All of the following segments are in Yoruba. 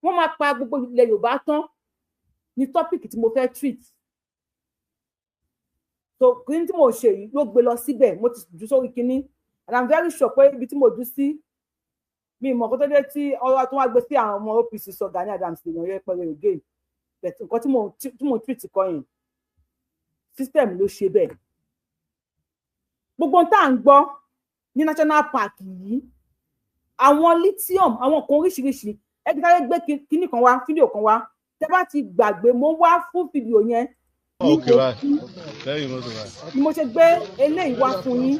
Wọ́n máa pa gbogbo ilẹ̀ Yorùbá tán ní topic tí mo fẹ́ treat. So kíní tí mo ṣe yìí ló gbé lọ síbẹ̀. Mo ti jù sórí kíní and I'm very sure pé ibi tí mo jù sí, mi mọ̀ kó tó dé tí ọ̀rọ̀ tó wá gbé sí àwọn ọmọ OPC sọ Gani Adams lè yàn yẹpẹrẹ again. But nǹkan tí mo treat kọ́ yẹn, system ló ṣe bẹ́ẹ̀. Gbogbo tá à ń gbọ́ ní national park yìí, àwọn lithium, àwọn nǹkan oríṣiríṣi. Ẹ kí sáré gbé kíní kan wá, fídíò kan wá. Tẹ bá ti gbàgbé, mo wá fún fídíò yẹn. Okay, bye. Lẹ́yìn mọ́tò báyìí. Ni mo ṣe gbé eléyìí wá fún yín.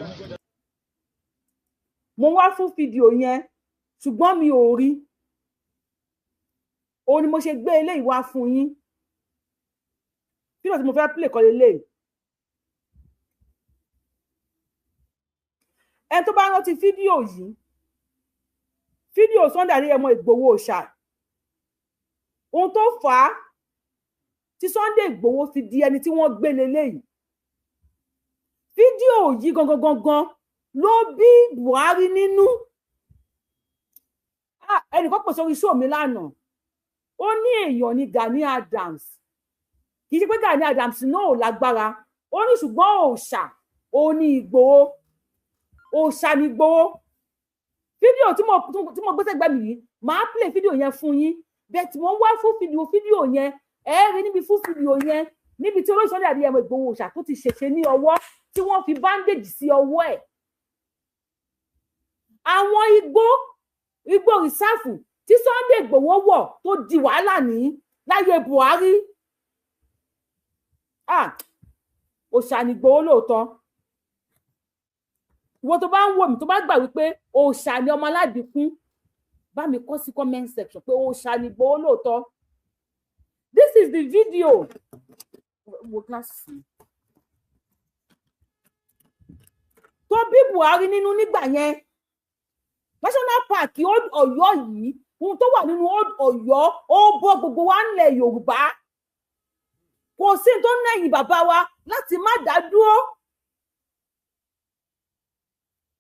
Mo wá fún fídíò yẹn, ṣùgbọ́n mi ò rí. Òun ni mo ṣe gbé eléyìí wá fún yín. Fídíò tí mo fẹ́ play kọ́ leléyìí. Ẹni tó bá rántí fídíò yìí, fídíò Sunday Adéyẹmọ Ìgbòho Òòṣà, ohun tó fà á tí Sunday Ìgbòho fi di ẹni tí wọ́n gbé leléyìí, fídíò yìí gangan gangan ló bí Buhari nínú. Ẹnìkan pè sórí show mi lánàá, ó ní èèyàn ní Gani Adams. Kì í ṣe pé Gani Adams náà ò lágbára, ó ní ṣùgbọ́n òòṣà ó ní Ìgbòho, òòṣà ní Ìgbòho. Fídíò tí mo gbé sẹ́gbẹ̀ẹ́ mi yìí, màá play fídíò yẹn fún yín. Bẹ́ẹ̀ tí wọ́n wá fún fídíò yẹn, ẹ rí níbi fún fídíò yẹn, níbi tí olóyè Sunday Adéyẹmọ Ìgbòho òòṣà tó ti ṣèṣe ní ọwọ́, tí wọ́n fi bandage sí ọwọ́ ẹ̀. Àwọn igbó rìsáàfù tí Sunday Ìgbòho wọ̀ tó di wàhálà ní láyé Buhari. Òòṣà ní Ìgbòho lóòótọ́. Ìwọ tó bá ń wò mí, tó bá gbà wípé òòṣà ni ọmọ aládìkún, bá mi kọ sí comment section pé òòṣà ní Ìgbòho lóòótọ́. This is the video. Wo glasses mi. Tó bí Buhari nínú nígbà yẹn, National Park Old Ọ̀yọ́ yìí, ohun tó wà nínú Old Ọ̀yọ́ ó bọ́ gbogbo wa ńlẹ̀ Yorùbá. Kò sí tó nẹ̀yìn bàbá wa láti má dá dúró.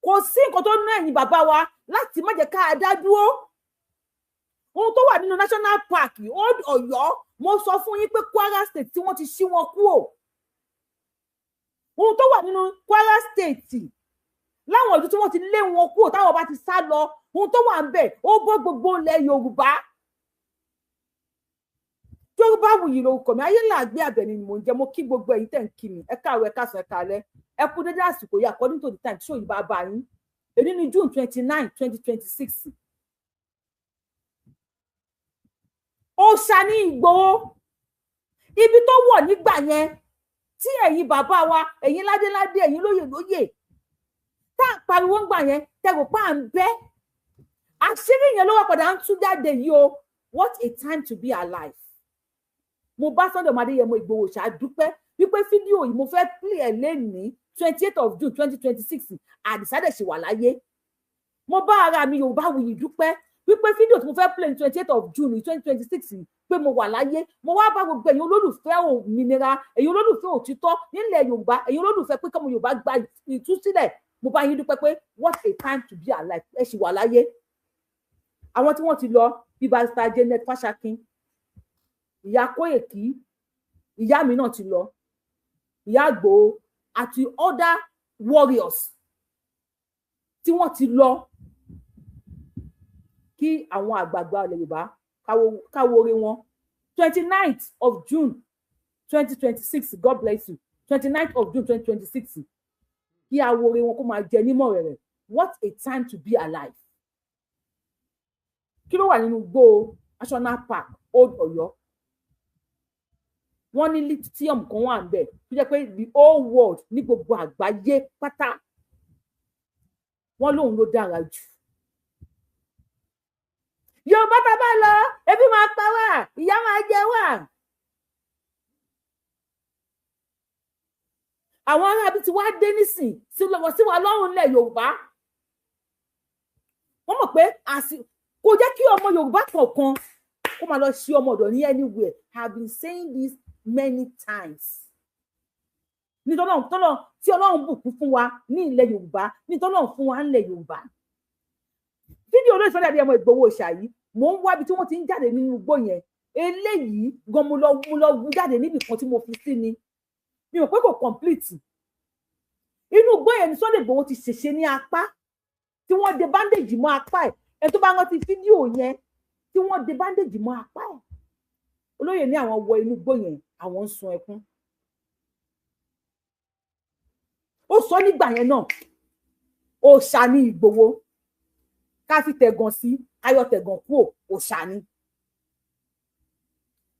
Kò sí nǹkan tó nẹ̀yìn bàbá wa láti má jẹ́ ká dá dúró. Ohun tó wà nínú National Park Old Ọ̀yọ́, mo sọ fún yín pé Kwara State tí wọ́n ti ṣí wọn kúrò. Ohun tó wà nínú Kwara State láwọn ìlú tí wọ́n ti lé wọn kúrò, táwọn bá ti sá lọ, ohun tó wà ń bẹ̀ ó bọ́ gbogbo ilẹ̀ Yorùbá. Yorùbá Wuyì lórúkọ mi, ayé là gbé Àbẹ̀ní ni mò ń jẹ́. Mo kí gbogbo ẹ̀yin tẹ̀ ń kí mi, ẹ káàárọ̀, ẹ káàsán, ẹ káalẹ́, ẹ kú dédé àsìkò yìí, according to the time tí òyìnbá bá yín. Èyí ni June 29, 2026. Òòṣà ní Ìgbòho. Ibi tó wọ̀ nígbà yẹn tí ẹ̀yin bàbá wa, ẹ̀yin ládéládé, ẹ̀yin lóyè lóyè tá à ń pariwo ńgbà yẹn, tẹrù pa à ń bẹ́, àṣírí yẹn ló wà padà ń tú jáde yìí o. What a time to be alive. Mo bá Sunday Adéyẹmọ Ìgbòho ṣá dúpẹ́ wípé fídíò yìí mo fẹ́ play ẹ̀ lẹ́nìí, 28 of June 2026, Àdìsá dẹ̀ ṣì wà láyé. Mo bá ara mi Yorùbá Wuyì dúpẹ́ wípé fídíò tí mo fẹ́ play ní 28 of June 2026 pé mo wà láyé. Mo wá bá gbogbo ẹ̀yin olólùfẹ́ òmìnira, ẹ̀yin olólùfẹ́ òtítọ́ nílẹ̀ Yorùbá, ẹ̀yin olólùfẹ́ pé kọ́mọ Yorùbá gba ìtúsílẹ̀, mo bá yín dúpẹ́ pé what a time to be alive. Ẹ ṣì wà láyé. Àwọn tí wọ́n ti lọ bí Barrister Janet Fashakin, ìyá Kóyèkí, ìyá mi náà ti lọ, ìyá Ìgbòho àti other warriors tí wọ́n ti lọ, kí àwọn àgbààgbà ilẹ̀ Yorùbá káwo orí wọn. 29th of June 2026, God bless you. 29th of June 2026, kí awo orí wọn kó máa jẹ nímọ̀ rẹ̀. What a time to be alive. Kí ló wà nínú igbó National Park Old Ọ̀yọ́? Wọ́n ní lithium kan wà ń bẹ̀ tó jẹ́ pé the whole world, ní gbogbo àgbáyé pátá, wọ́n lóun ló dára jù. Yorùbá tá a bá lọ, ebi máa pa wá, ìyà máa jẹ wá. Àwọn aráabí ti wá dé nísìn sí wa lọ́rùn ilẹ̀ Yorùbá. Wọ́n mọ̀ pé kò jẹ́ kí ọmọ Yorùbá kọ̀ọ̀kan kó máa lọ ṣe ọmọ ọ̀dọ̀ ní anywhere. I have been saying this many times. Nítorí tọ́lọ̀ tí Ọlọ́run bùkún fún wa ní ilẹ̀ Yorùbá, nítorí Ọlọ́run fún wa nílẹ̀ Yorùbá. Fídíò olóyè Sunday Adéyẹmọ Ìgbòho Òòṣà yìí, Mò ń wá ibi tí wọ́n ti ń jáde nínú igbó yẹn. Eléyìí gan, mo lọ wú jáde níbì kan tí mo fi sí ni, mi ò pé kò complete. Inú igbó yẹn ni Sunday Igboho ti ṣèṣe ní apá, tí wọ́n de bandage mọ́ apá ẹ̀. Ẹni tó bá rántí fídíò yẹn tí wọ́n de bandage mọ́ apá ẹ̀, olóyè ní àwọn wọ inú igbó yẹn, àwọn ń sun ẹkún. Ó sọ nígbà yẹn náà, òòṣà ní Ìgbòho. Ká fi tẹ̀gàn sí káyọ̀, tẹ̀gàn kúò, òòṣà ni.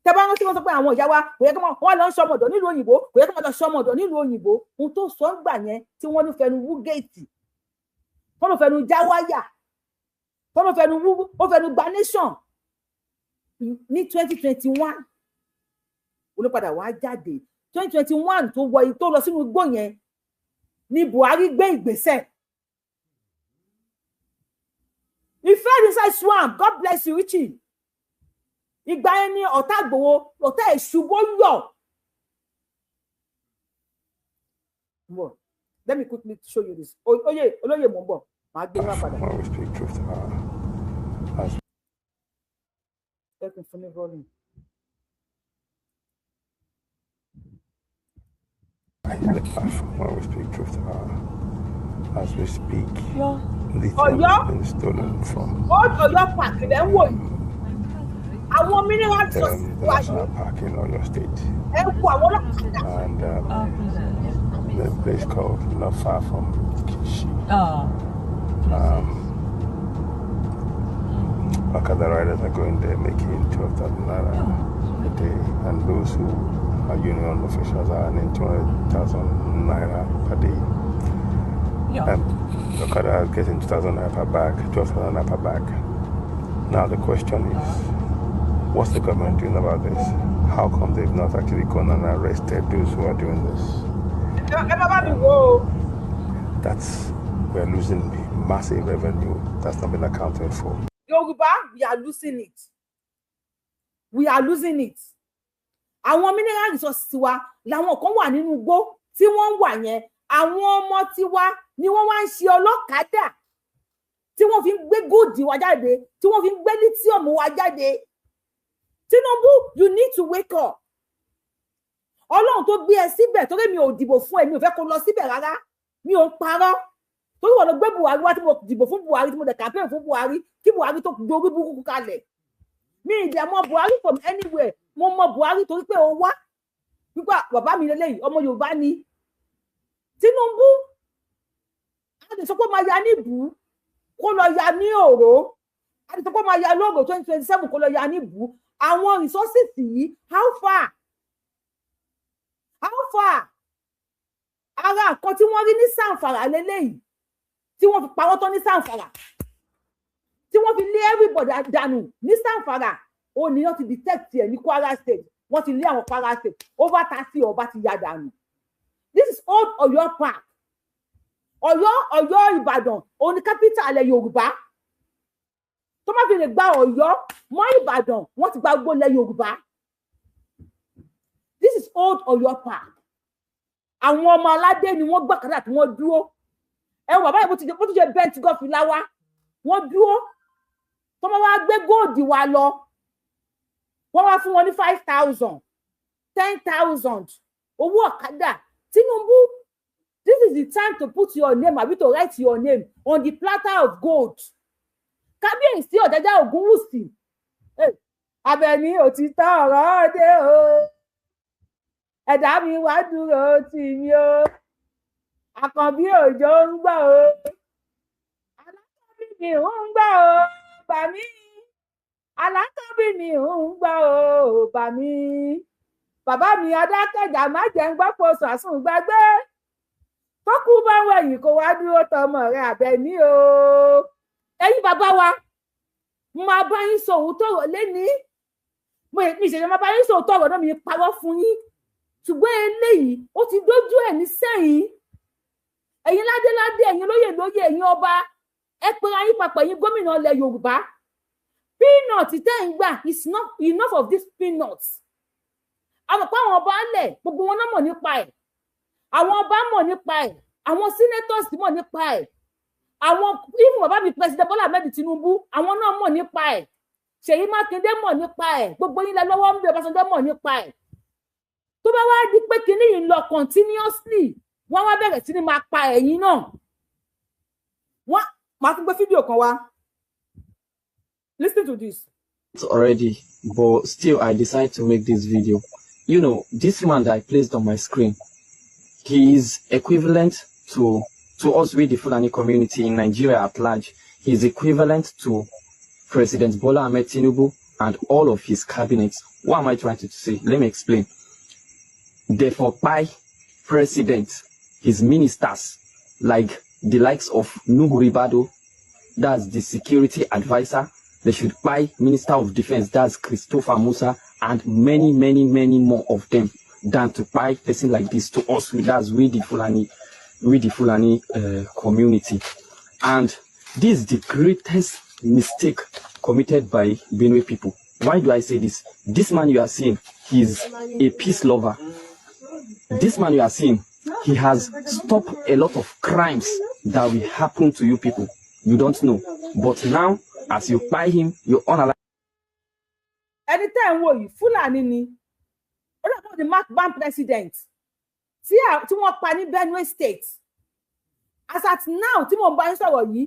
Tẹ bá rántí, wọn sọ pé àwọn ìyá wa kò yẹ kí wọn lọ ń ṣọmọ ọ̀dọ̀ nílùú òyìnbó, kò yẹ kí wọn lọ ṣọmọ ọ̀dọ̀ nílùú òyìnbó. Ohun tó sọ ń gbà yẹn, tí wọ́n ló fẹnu wú géètì, wọ́n ló fẹnu já wáyà, wọ́n ló fẹnu wú, ó fẹnu gba nation ní 2021. Olùpadà wàá jáde 2021 tó wọ, tó lọ sínú igbó yẹn ní Buhari gbé ìgbésẹ̀. He fell inside swamp. God bless you, Richie. Ìgbà yẹn ni ọ̀tá Ìgbòho, ọ̀tá ìṣubú yọ̀. Bọ̀, let me quickly show you this. Oyè olóyè, mò ń bọ̀, màá gbé wá padà. When we speak truth to power, as Ẹ kún fún ní volume. When we speak truth to power, as we speak, lithium Ọ̀yọ́ has been stolen from Old Ọ̀yọ́ Park lẹ́ ń wò yìí. Àwọn mineral resources the wa national yìí. Park in Oyo State, Ẹ wo àwọn ọlọ́kadà. and the place called not far from Kishi. Okada riders are going there making 12,000 naira a day, and those who are union officials are earning 200,000 naira per day. Okada is getting 2,000 naira per bag, 12,000 naira per bag. Now the question is, what's the government doing about this? How come they've not actually gone and arrested those who are doing this? Ẹ má bá mi wò ó. That's we're losing massive revenue that's not been accounted for. Yorùbá, we are losing it, we are losing it. Àwọn mineral resources tiwa làwọn kan wà nínú igbó tí wọ́n ń wà yẹn. Àwọn ọmọ tiwa ni wọ́n wá ń ṣe ọlọ́kadà, tí wọ́n fi ń gbé gold wa jáde, tí wọ́n fi ń gbé lithium wa jáde. Tinubu, you need to wake up. Ọlọ́run tó gbé ẹ síbẹ̀, torí mi ò dìbò fún ẹ, mi ò fẹ́ kó lọ síbẹ̀ rárá, mi ò ń parọ́, torí wọn lọ gbé Buhari wá, tí mo dìbò fún Buhari, tí mo dẹ̀ campaign fún Buhari, kí Buhari tó dorí burúkú kalẹ̀. Mi ì dẹ̀ mọ Buhari from anywhere. Mo mọ Buhari torí pé ó wá wípé bàbá mi lélẹ́yìí, ọmọ Yorùbá ni. Tinubu, a lè sọ pé ó máa ya ní ìbú, kó lọ ya ní òró. A lè sọ pé ó máa ya lóòrò 2027, kó lọ ya ní ìbú. Àwọn resources yìí, how far, how far? Ara nǹkan tí wọ́n rí ní Zamfara lélẹ́yìí, tí wọ́n fi pa wọ́n tán ní Zamfara, tí wọ́n fi lé everybody dànù ní Zamfara, ó ní wọ́n ti detect ẹ̀ ní Kwara State. Wọ́n ti lé àwọn Kwara State, over 30 ọba ti ya dànù. This is Old Ọ̀yọ́ Park. Ọ̀yọ́, Ọ̀yọ́ Ìbàdàn òun ni capital ilẹ̀ Yorùbá. Tó má fi lè gba Ọ̀yọ́ mọ́ Ìbàdàn, wọ́n ti gba gbogbo ilẹ̀ Yorùbá. This is Old Ọ̀yọ́ Park. Àwọn ọmọ aládé ni wọ́n gbàkádà tí wọ́n dúró. Ẹ wọ bàbá yìí, bó ti ṣe bẹ́ǹtì gọ́ọ̀fì láwá, wọ́n dúró. Tó máa wá gbé gold wa lọ, wọ́n wá fún wọn ní 5,000, 10,000 owó ọ̀kadà. Tinubu, this is the time to put your name, àbí to write your name on the platter of gold. Kábíyèsí Ọ̀jájá Ògúnwùsì, Àbẹ̀ní, òtítọ́ ọ̀rọ̀ dé o. Ẹ̀dá mi wá dúró tì mí o. Àkànbí Òjò ń gbọ́ o. Alákànbí mi ń gbọ́ o, bà mí. Alákànbí mi ń gbọ́ o, bà mí. Bàbá mi adákẹ́jà, má jẹ́ ń gbọ́ pọ̀ sàsùn gbàgbé tó kú bá wẹ̀yìn, kó wá dúró tọmọ rẹ, Àbẹ̀ní o. Ẹ̀yin bàbá wa, mo máa bá yín sọ òótọ́ ọ̀rọ̀ lénìí. Mo mi ìṣẹ̀ṣẹ̀ máa bá yín sọ òótọ́ ọ̀rọ̀ náà, mi parọ́ fún yín, ṣùgbọ́n eléyìí ó ti dójú ẹ̀ ní sẹ́yìn. Ẹ̀yin ládéládé, ẹ̀yin lóyè lóyè, ẹ̀yin ọba, ẹ pera yín papọ̀. Ẹ̀yin gómìnà ilẹ̀ Yorùbá, peanut tẹ́ ń gbà is not enough of this peanuts. Àmọ́ pé àwọn ọba ńlẹ̀, gbogbo wọn náà mọ̀ nípa ẹ̀. Àwọn ọba mọ̀ nípa ẹ̀, àwọn senators mọ̀ nípa ẹ̀, àwọn even bàbá mi President Bola Ahmed Tinubu, àwọn náà mọ̀ nípa ẹ̀. Ṣèyí Mákindé mọ̀ nípa ẹ̀, gbogbo yín lẹ lọ́wọ́ ń bẹ. Ọbásanjọ́ mọ̀ nípa ẹ̀. Tó bá wá di pé kinní yìí ń lọ continuously, wọ́n wá bẹ̀rẹ̀ sí ni máa pa ẹ̀yin náà. Wọ́n máa tún gbé fídíò kan wá. Listen to this. Already, but still I decide to make this video. This man that I placed on my screen, he is equivalent to us with the Fulani community in Nigeria at large. He is equivalent to President Bola Ahmed Tinubu and all of his cabinets. What am I trying to say? Let me explain. Therefore, by president, his ministers, like the likes of Nuhu Ribadu, that's the security advisor. They should buy Minister of Defense, that's Christopher Musa, and many, many, many more of them, than to buy person like this to us. That's we the Fulani community. And this is the greatest mistake committed by Benue people. Why do I say this? This man you are seeing, he's a peace lover. This man you are seeing, he has stopped a lot of crimes that will happen to you people. You don't know. But now, as you buy him, you unalive Ẹni tẹ́ ẹ̀ ń wò yìí, Fúlàní ni. Ó dàbọ̀ ní MACBAN president tí wọ́n pa ní Benue State. As at now tí mò ń bá yín sọ̀rọ̀ yìí,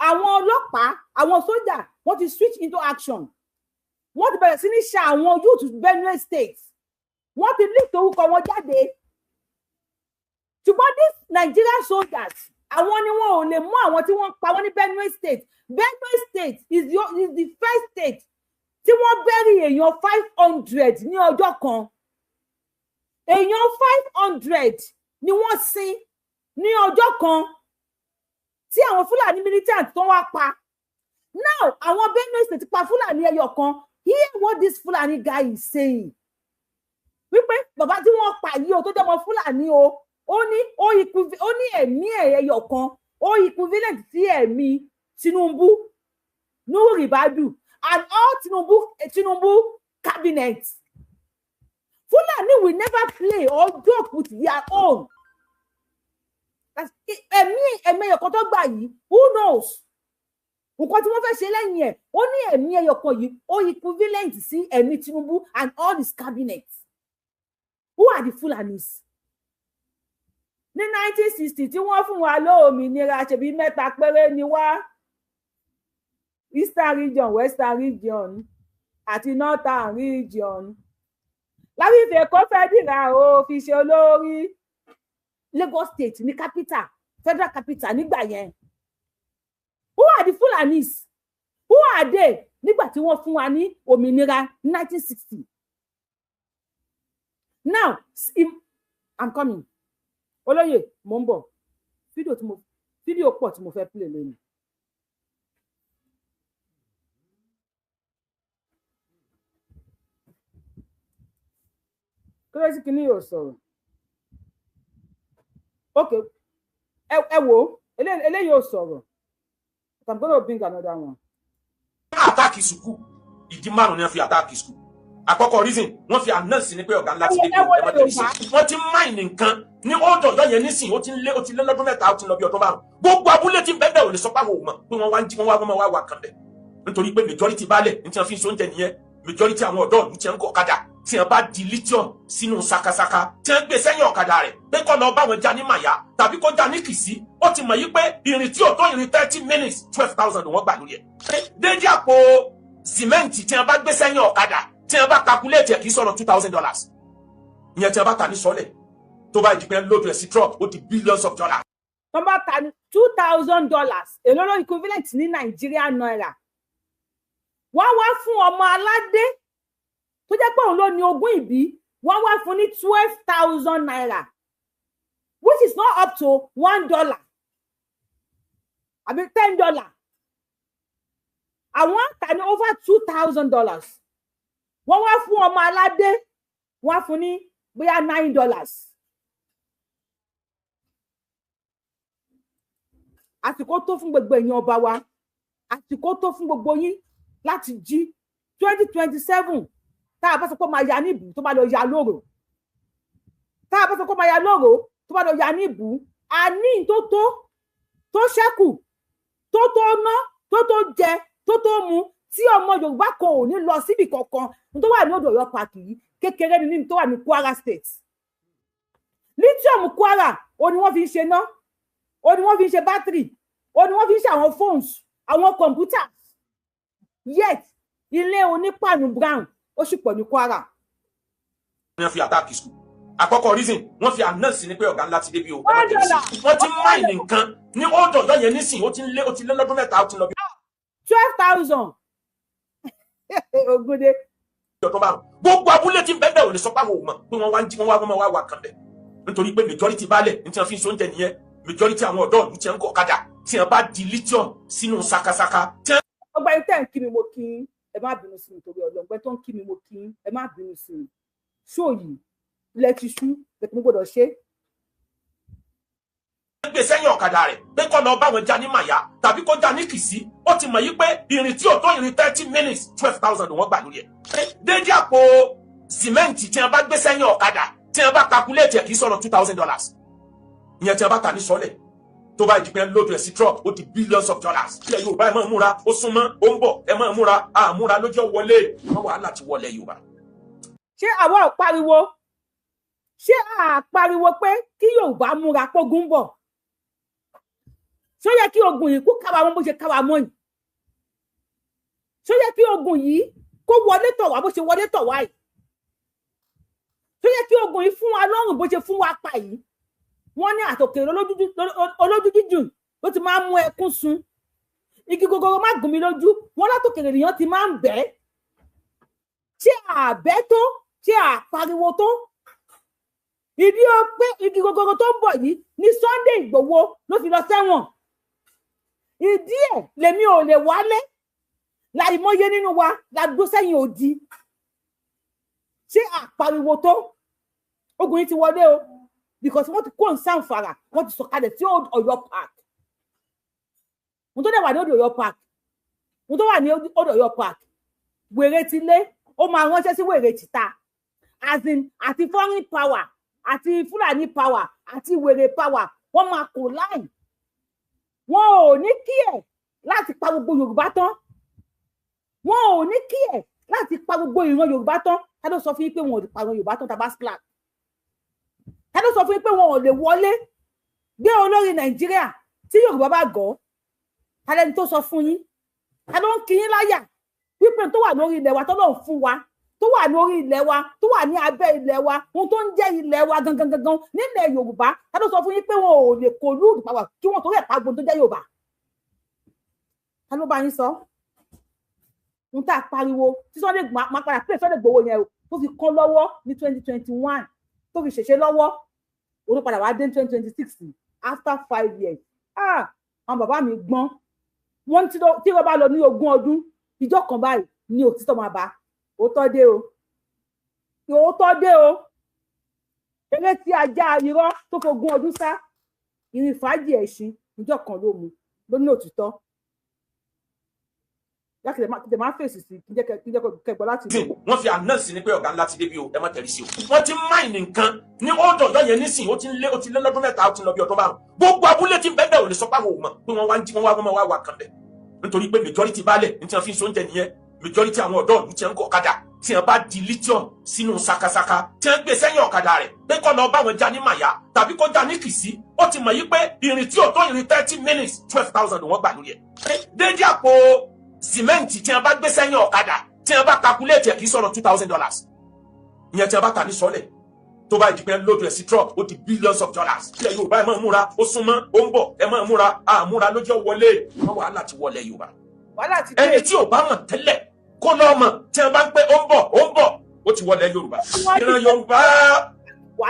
àwọn ọlọ́pàá, àwọn sójà, wọ́n ti switch into action. Wọ́n ti bẹ̀rẹ̀ sí ní ṣa àwọn youth Benue State. Wọ́n ti list orúkọ wọn jáde, ṣùgbọ́n these Nigerian soldiers, àwọn ni wọn ò lè mú àwọn tí wọ́n pa wọ́n ní Benue State. Benue State is the first state tí wọ́n bury èèyàn 500 ní ọjọ́ kan. Èèyàn 500 ni wọ́n sin ní ọjọ́ kan tí àwọn Fúlàní militant tó wá pa. Now, àwọn Benue State pa Fúlàní ẹyọ kan. Hear what this Fúlàní guy is saying, wípé bàbá tí wọ́n pa yìí o, tó jẹ́ ọmọ Fúlàní o, ó ní ẹ̀mí ẹyọ kan ó equivalent sí ẹ̀mí Tinubu, Nuhu Ribadu and all Tinubu cabinet. Fulani will never play or joke with their own. Ẹ̀mí ẹyọ kan tó gbà yìí, who knows nǹkan tí wọ́n fẹ́ ṣe lẹ́yìn ẹ̀. Ó ní ẹ̀mí ẹyọ kan yìí, ó equivalent sí ẹ̀mí Tinubu and all his cabinet. Who are the Fulanis? Ní 1960 tí wọ́n fún wa lómìnira, ṣebí mẹ́ta péré ni wá: Eastern Region, Western Region àti Northern Region. Láwífẹ́ kó fẹ́ dìrà o fi ṣe olórí. Lagos State ní capital, federal capital nígbà yẹn. Who are the Fulanis? Who are they nígbà tí wọ́n fún wa ní òmìnira ní 1960? Now I'm coming, olóyè, mò ń bọ̀. Fídíò pọ̀ tí mo fẹ́ play lónìí. Kí ló sì kí ni yóò sọ̀rọ̀? Ok, ẹ wò ó, eléyìí ò sọ̀rọ̀. I'm gonna bring another one. Attack school, ìdí márùn ni wọ́n fi attack school. Àkọ́kọ́ reason, wọ́n fi announce ni pé ọ̀gá ńlá ti dé pé ẹ má tẹ̀lé sí. Wọ́n ti mine nǹkan ní old Ọ̀yọ́ yẹn nísìnyí. Ó ti lé lọ́dún 3, ó ti lọ bí ọdún 5. Gbogbo abúlé tí bẹ́ẹ̀ bẹ́ẹ̀ ò lè sọ pé àwọn ò mọ̀ pé wọ́n wá ń jí, wọ́n wá, wọ́n wá wà kàn bẹ̀, nítorí pé majority baálẹ̀ ní tí wọ́n fi ń so oúnjẹ nìyẹn. Majority àwọn ọ̀dọ́ ìlú tí wọ́n ń kọ́ ọ̀kadà, tí wọ́n bá di lithium sínú sakasaka, tí wọ́n gbé sẹ́yìn ọ̀kadà rẹ̀ pé kó lọ bá wọn já ní Màyà tàbí kó já ní Kìsí, ó ti mọ̀ yí pé ìrìn tí ò tó ìrìn 30 minutes, 12,000 wọ́n gbà lórí ẹ̀. Déédéé àpò sìmẹ́ǹtì tí wọ́n bá gbé sẹ́yìn ọ̀kadà, tí wọ́n bá calculate ẹ̀, kì í sọ̀rọ̀ $2,000. Ìyẹn tí wọ́n bá ta ní sọ́lẹ̀, tó bá di pé load ẹ̀ sí truck, ó di billions of dollars. Tó bá ta ní $2,000, èló ló equivalent ní Nàìjíríà náírà? Wọ́n wá fún ọmọ aládé tó jẹ́ pé òun ló ní ogún ìbí, wọ́n wá fún ní ₦12,000, which is not up to $1 àbí $10. Àwọn tà ní over $2,000. Wọ́n wá fún ọmọ aládé, wọ́n á fún ní bóyá $9. Àsìkò tó fún gbogbo èèyàn ọba wa, àsìkò tó fún gbogbo yín láti jí. 2027, tá a bá sọ pé ó máa ya ní ìbú, tó bá lọ ya lóru, tá a bá sọ pé ó máa ya lóru, tó bá lọ ya ní ìbú, àní tó tó ṣẹ́kù, tó tó ná, tó tó jẹ, tó tó mu. Tí ọmọ Yorùbá kan ò ní lọ síbì kankan. Ní tó wà ní Old Ọ̀yọ́ Park yìí, kékeré ni ní tó wà ní Kwara State. Lithium Kwara ó ní wọ́n fi ń ṣe ná, ó ní wọ́n fi ń ṣe battery, ó ní wọ́n fi ń ṣe àwọn phones, àwọn computers. Yet ilé onípàánù brown ó sì pọ̀ ní Kwara. Wọ́n fi attack school. Àkọ́kọ́ reason, wọ́n fi announce ni pé ọ̀gá ńlá ti débi o, ẹ má tẹ̀lé sí. Wọ́n ti mine nǹkan ní Old Ọ̀yọ́ yẹn nísìnyí, ó ti lé lọ́dún 3, ó ti lọ bí 12,000 Ògúndé. ọdún 5. Gbogbo abúlé tí ń bẹ́ẹ̀ bẹ́ẹ̀ ò lè sọ pé àwọn ò mọ̀ pé wọ́n wá ń jí, wọ́n wá, wọ́n wá wà kàn bẹ̀, nítorí pé majority baálẹ̀ ní tí wọ́n fi ń sóúnjẹ nìyẹn. Majority àwọn ọ̀dọ́ ìlú tí wọ́n ń kọ̀ ọ̀kadà, tí wọ́n bá di lithium sínú sakasaka tí wọ́n Ọgbà yìí tẹ̀ ń kí mi, mo kí yín, ẹ má bínú sí mi torí ọlọ́gbẹ́ tó ń kí mi, mo kí yín, ẹ má bínú sí mi. Ṣó yìí ilẹ̀ ti ṣú bẹ́ẹ̀, mo gbọ́dọ̀ ṣe. Gbé sẹ́yìn ọ̀kadà rẹ̀ pé kó lọ bá wọn já ní Màyà tàbí kó já ní Kìsí, ó ti mọ̀ yí pé ìrìn tí ò tó ìrìn 30 minutes, 12,000 wọ́n gbà lórí ẹ̀. Déédéé àpò sìmẹ́ǹtì tí wọ́n bá gbé sẹ́yìn ọ̀kadà, tí wọ́n bá calculate ẹ̀, kì í sọ̀rọ̀ $2,000. Ìyẹn tí wọ́n bá tà ní sọ́lẹ̀, tó bá di pé load ẹ̀ sí truck, ó di billions of dollars. Ilẹ̀ Yorùbá, ẹ máa múra, ó súnmọ́, ó ń bọ̀. Ẹ máa múra, àmúra lójú wọlé wọ́n, wàhálà ti wọlé Yorùbá. Ṣé àwa ò pariwo? Ṣé à pariwo pé kí Yorùbá múra pógun ń bọ̀? Ṣó yẹ kí ogun yìí kó káwa mọ́ bó ṣe káwa mọ́ yìí? Ṣó yẹ kí ogun yìí kó wọlé tọ̀ wá bó ṣe wọlé tọ̀ wá yìí? Ṣó yẹ kí ogun yìí fún wa lọ́rùn bó ṣe fún wa pa yìí? Wọ́n ní àtòkèrè olójú jíjùn ló ti máa ń mú ẹkún sun. Igi gogoro má gùn mí lójú, wọ́n látòkèrè nìyẹn ti máa ń bẹ́. Ṣé àbẹ́ tó? Ṣé àpariwo tó? Ìdí ó pé igi gogoro tó ń bọ̀ yìí ní Sunday Ìgbòho ló fi lọ sẹ́wọ̀n. Ìdí ẹ̀ lèmi ò lè wálé láìmọye nínú wa la dó sẹ́yìn odi. Ṣé àpariwo tó? Ogun yìí ti wọlé o, because wọ́n ti kó Zamfara, wọ́n ti sọ̀kalẹ̀ sí Old Ọ̀yọ́ Park. Mo tó dẹ̀ wà ní Old Ọ̀yọ́ Park, mo tó wà ní Old Ọ̀yọ́ Park, wèrè ti lé, ó máa ránṣẹ́ sí wèrè tìta, as in àti foreign power àti Fúlàní power àti wèrè power, wọ́n máa kò láì, wọn ò ní kí ẹ̀ láti pa gbogbo Yorùbá tán. Wọn ò ní kí ẹ̀ láti pa gbogbo ìran Yorùbá tán. Ta ló sọ fún yín pé wọn ò lè pa ìran Yorùbá tán? Tá bá slack, ta ló sọ fún yín pé wọn ò lè wọlé gbé olórí Nàìjíríà tí Yorùbá bá gọ̀? Ta lẹni tó sọ fún yín? Ta ló ń kí yín láyà wípé tó wà lórí ilẹ̀ wa, tó lọ́n fún wa, tó wà lórí ilẹ̀ wa, tó wà ní abẹ́ ilẹ̀ wa, ohun tó ń jẹ́ ilẹ̀ wa gangan gangan nílẹ̀ Yorùbá, ta ló sọ fún yín pé wọn ò lè collude pàwà kí wọn torí ẹ̀ pa gbogbo tó jẹ́ Yorùbá? Ta ló bá yín sọ? Ohun tá a pariwo tí Sunday máa padà pé Sunday Igboho yẹn o, tó fi kán lọ́wọ́ ní 2021, tó fi ṣèṣe lọ́wọ́, òun padà wá dé ní 2026 after 5 years. Ah, àwọn bàbá mi gbọ́n. Wọ́n tí wọ́n bá lọ ní 20 ọdún, ìjọ kan báyìí ní òtítọ́ máa bá. Òótọ́ dé o, òótọ́ dé o. Eré tí ajá irọ́ tó fogún ọdún sá, ìrìn fàájì ẹ̀ṣin, ìjọ kan ló mu ló ní òtítọ́. Láti máa fèsì sí kí jẹ́ kẹgbọ́ láti. Wọ́n fi announce ni pé ọ̀gá ńlá ti débi o, ẹ má tẹ̀lé sí o. Wọ́n ti mine nǹkan ní Old Ọ̀yọ́ yẹn nísìnyí, ó ti lé lọ́dún 3, ó ti lọ bí ọdún 5. Gbogbo abúlé tí ń bẹ́ẹ̀ bẹ́ẹ̀ ò lè sọ pé àwọn ò mọ̀ pé wọ́n wá ń jí, wọ́n wá, wọ́n wá wà kàn bẹ̀, nítorí pé majority baálẹ̀ ní tí wọ́n fi ń sóúnjẹ nìyẹn. Majority àwọn ọ̀dọ́ ìlú tí wọ́n ń kọ̀ ọ̀kadà, tí wọ́n bá di lithium sínú sakasaka, tí wọ́n gbé sẹ́yìn ọ̀kadà rẹ̀ pé kó lọ bá wọn já ní Màyà tàbí kó já ní Kìsí, ó ti mọ̀ yí pé ìrìn tí ò tó ìrìn 30 minutes, 12,000 wọ́n gbà lórí ẹ̀. Déédéé àpò sìmẹ́ǹtì tí wọ́n bá gbé sẹ́yìn ọ̀kadà, tí wọ́n bá calculate ẹ̀, kì í sọ̀rọ̀ $2,000. Ìyẹn tí wọ́n bá tà ní sọ́lẹ̀, tó bá di pé load ẹ̀ sí truck, ó di billions of dollars. Ilẹ̀ Yorùbá, ẹ máa múra, ó súnmọ́, ó ń bọ̀. Ẹ máa múra, àmúra lójú wọlé wọ́n, wàhálà ti wọlé Yorùbá. Wàhálà ti dé. Ẹni tí ò bá mọ̀ tẹ́lẹ̀, kó lọ́ mọ̀. Tí wọ́n bá ń pẹ́ ó ń bọ̀, ó ń bọ̀, ó ti wọlé Yorùbá. Ìran Yorùbá,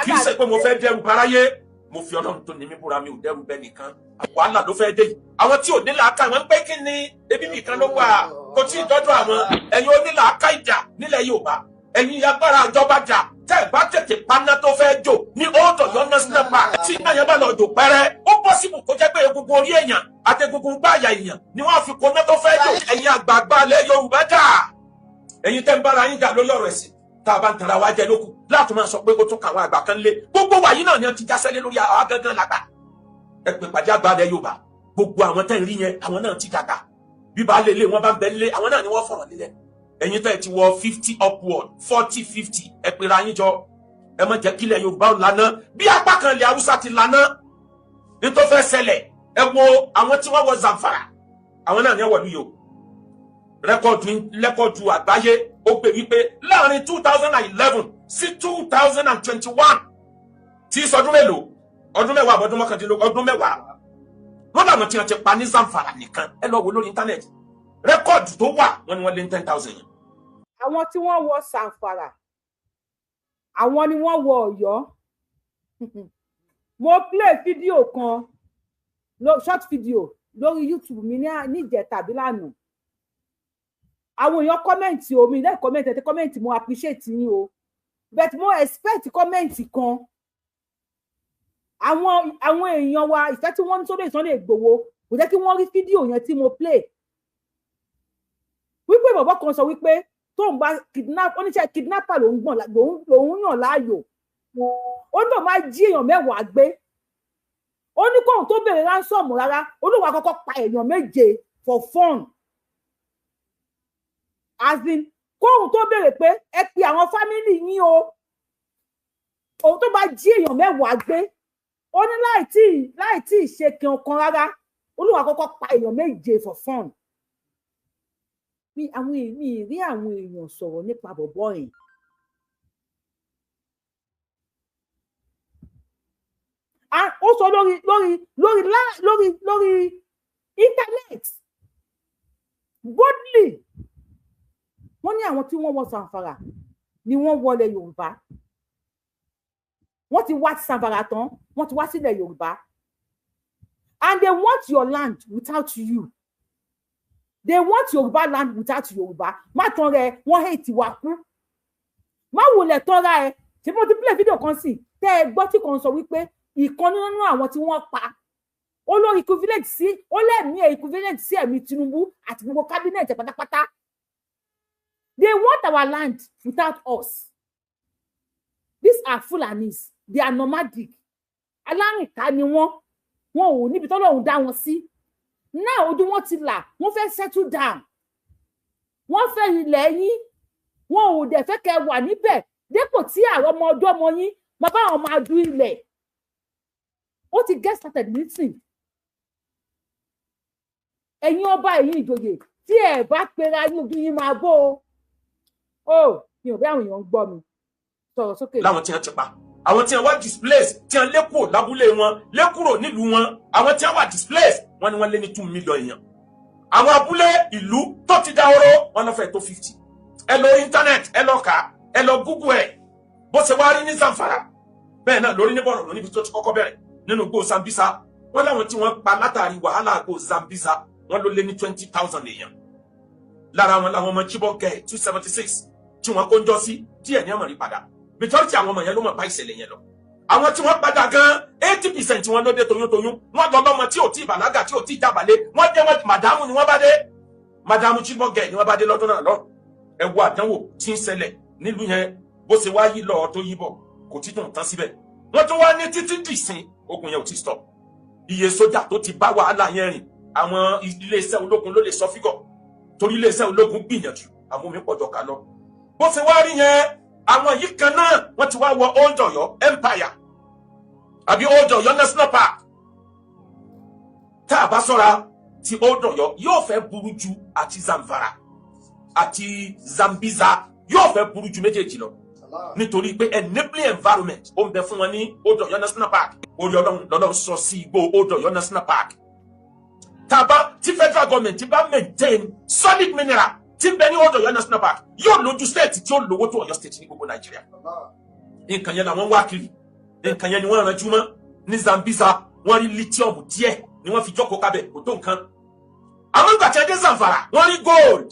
kì í ṣe pé mo fẹ́ dẹ́rù báráyé. Mo fi Ọlọ́run tó ní mí búra, mi ò dẹ́rù bẹ́ẹ̀ nìkan. Wàhálà ló fẹ́ dé yìí. Àwọn tí ò ní làákà, wọn ń pẹ́ kí ni ebi nìkan ló wà, kò tí ì dọ́dọ̀ àwọn. Ẹ̀yin onílàákà ìjà nílẹ̀ Yorùbá, ẹ̀yin agbára ìjọba jà, tẹ́ ẹ̀ bá tètè paná tó fẹ́ jò ní Old Ọ̀yọ́ National Park, tí iná yẹn bá lọ jò pẹ́rẹ́, ó possible kó jẹ́ pé egungun orí èèyàn àti egungun gbáàyà èèyàn ni wọ́n fi koná tó fẹ́ jò. Ẹ̀yin àgbààgbà ilẹ̀ Yorùbá jà, ẹ̀yin tẹ́ ń bára yín jà lórí ọ̀rọ̀ ẹ̀sìn, tá a bá ń tara wa jẹ lókù láti máa sọ pé ó tún kàwọn àgbà kan lé. Gbogbo wa yìí náà ni wọ́n ti jásẹ́lé lórí àwa gangan lágbà. Ẹ pè pàdé àgbà ilẹ̀ Yorùbá. Gbogbo àwọn tẹ́ ń rí yẹn, àwọn náà ti dàgbà. Bí baálé ilé wọn bá ń bẹ lé, àwọn náà ni wọ́n fọ̀rọ̀ lélẹ̀. Ẹ̀yin tẹ́ ẹ ti wọ 50 upward, 40, 50, ẹ pera yín jọ. Ẹ má jẹ́ kílẹ̀ Yorùbá ò lana bí apá kan ilẹ̀ Haúsá ti lana. Ní tó fẹ́ ṣẹlẹ̀, ẹ wo àwọn tí wọ́n wọ Zamfara, àwọn náà ní ẹ wọ̀lú yìí o. Record record àgbáyé ó gbé wípé láàrin 2011 sí 2021, tí sọdún mélòó, ọdún 10 àbọ̀dún 19, ọdún 10, wọ́n làwọn tí wọ́n ti pa ní Zamfara nìkan. Ẹ lọ wo lórí internet, record tó wà, wọ́n ní wọ́n lé ní 10,000 yẹn. Àwọn tí wọ́n wọ Zamfara, àwọn ni wọ́n wọ Ọ̀yọ́. Mo play fídíò kan, short video lórí YouTube mi níjẹta tàbí lánàá. Àwọn èèyàn comment o, mi lẹ́yìn comment ẹ̀ tẹ́ comment, mo appreciate yín o, but mo expect comment kan. Àwọn èèyàn wa, ìfẹ́ tí wọ́n ní sódò Sunday Igboho kò jẹ́ kí wọ́n rí fídíò yẹn tí mo play, wípé bàbá kan sọ wípé tóun bá kidnap, oníṣẹ́ kidnapper lòún gbọ̀n, lòún yàn láàyò. Ó ní tóun máa jí èèyàn 10 gbé, ó ní kóun tó béèrè ransom rárá, ó lóun àkọ́kọ́ pa èèyàn 7 for fun, as in kóun tó béèrè pé ẹ pe àwọn family yín o. Òun tó bá jí èèyàn 10 gbé, ó ní láì tí ì ṣe kankan rárá, ó lóun àkọ́kọ́ pa èèyàn 7 for fun. Mi àwọn èmi rí àwọn èèyàn sọ̀rọ̀ nípa bọ̀bọ̀ yẹn. Ó sọ lórí internet boldly. Wọ́n ní àwọn tí wọ́n wọ Zamfara ni wọ́n wọlé Yorùbá. Wọ́n ti wá Zamfara tán, wọ́n ti wá sílẹ̀ Yorùbá, and they want your land without you. They want Yorùbá land without Yorùbá. Má tán rẹ, wọ́n hate wa kú. Má wulẹ̀ tọ́ra ẹ. Ṣé mo ti play video kan sí tẹ́ ẹ gbọ́ tí kan sọ wípé ìkan nínú àwọn tí wọ́n pa, ó lórí equivalent sí, ó lẹ́mìí ẹ̀ equivalent sí ẹ̀mí Tinubu àti gbogbo cabinet pátápátá. They want our land without us. These are Fulanis, they are nomadic. Alárìnká ni wọ́n. Wọn ò níbi tọ́lọ́run dá wọn sí náà. Ojú wọn ti là, wọ́n fẹ́ settle down, wọ́n fẹ́ ilẹ̀ yín. Wọn ò dẹ̀ fẹ́ kẹ́ wà níbẹ̀ dépò tí àwọn ọmọ ọjọ́ ọmọ yín máa bá àwọn máa du ilẹ̀. Ó ti get started nísìn. Ẹ̀yin ọba, ẹ̀yin ìjòyè, tí ẹ bá pera yín, ojú yín máa bó o. Ó mi ò bí àwọn èèyàn ń gbọ́ mi sọ̀rọ̀ sókè. Láwọn tí wọ́n ti pa, àwọn tí wọ́n wá displace, tí wọ́n lé kúrò lábúlé wọn, lé kúrò nílùú wọn, àwọn tí wọ́n wá displace, wọ́n ní wọ́n lé ní 2 million èèyàn. Àwọn abúlé, ìlú tó ti dahoro, wọ́n lọ fẹ́ tó 50. Ẹ lọ internet, ẹ lọ kà, ẹ lọ Google ẹ. Bó ṣe wá rí ní Zamfara, bẹ́ẹ̀ náà lórí ní Borno, níbi tó ti kọ́kọ́ bẹ̀rẹ̀ nínú igbó Sambisa. Wọ́n láwọn tí wọ́n pa látàrí wàhálà igbó Sambisa, wọ́n ló lé ní 20,000 èèyàn. Lára wọn làwọn ọmọ Chibok 276 tí wọ́n kó ń jọ sí díẹ̀ ní ọmọ rí padà. Majority àwọn ọmọ yẹn ló mọ̀ bá ìṣẹ̀lẹ̀ yẹn lọ. Àwọn tí wọ́n padà gan, 80% wọn ló dé toyúntoyún. Wọ́n lọ lọ́mọ tí ò tí ì bàlágà, tí ò tí ì jábàlẹ̀. Wọ́n dé, wọ́n màdámù ni wọ́n bá dé, màdámù Chibok girl ni wọ́n bá dé lọ́dún náà lọ. Ẹ wo àdánwò tí ń ṣẹlẹ̀ nílùú yẹn. Bó ṣe wá yí lọ tó yí bọ̀, kò tí tún tán síbẹ̀. Wọ́n tún wá ní títí dìsín, ogun yẹn ò tí stop. Iye sójà tó ti bá wàhálà yẹn rìn, àwọn iléeṣẹ́ ológun ló lè sọ figure, torí iléeṣẹ́ ológun gbìyànjú, àwọn omi pọ̀jọ ká lọ. Bó ṣe wá rí yẹn, àwọn yìí kan náà wọ́n ti wá wọ Old Ọ̀yọ́ Empire àbí Old Ọ̀yọ́ National Park. Tá a bá ṣọ́ra, ti Old Ọ̀yọ́ yóò fẹ́ burú ju àti Zamfara àti Sambisa, yóò fẹ́ burú ju méjèèjì lọ, nítorí pé enabling environment ó ń bẹ fún wọn ní Old Ọ̀yọ́ National Park. Orí Ọlọ́run lọ́lọ́run sọ sí igbó Old Ọ̀yọ́ National Park. Tàbá tí federal government bá maintain solid mineral tí ń bẹ ní Old Ọ̀yọ́ National Park, yóò lójú state tí ó lówó tó Ọ̀yọ́ State ní gbogbo Nàìjíríà. Nǹkan yẹn làwọn wá kiri, nǹkan yẹn ni wọ́n ranjú mọ́. Ní Sambisa, wọ́n rí lithium díẹ̀ ni wọ́n fi jókòó kábẹ̀, kò tó nǹkan. Àwọn ìgbà tí wọ́n dé Zamfara, wọ́n rí gold.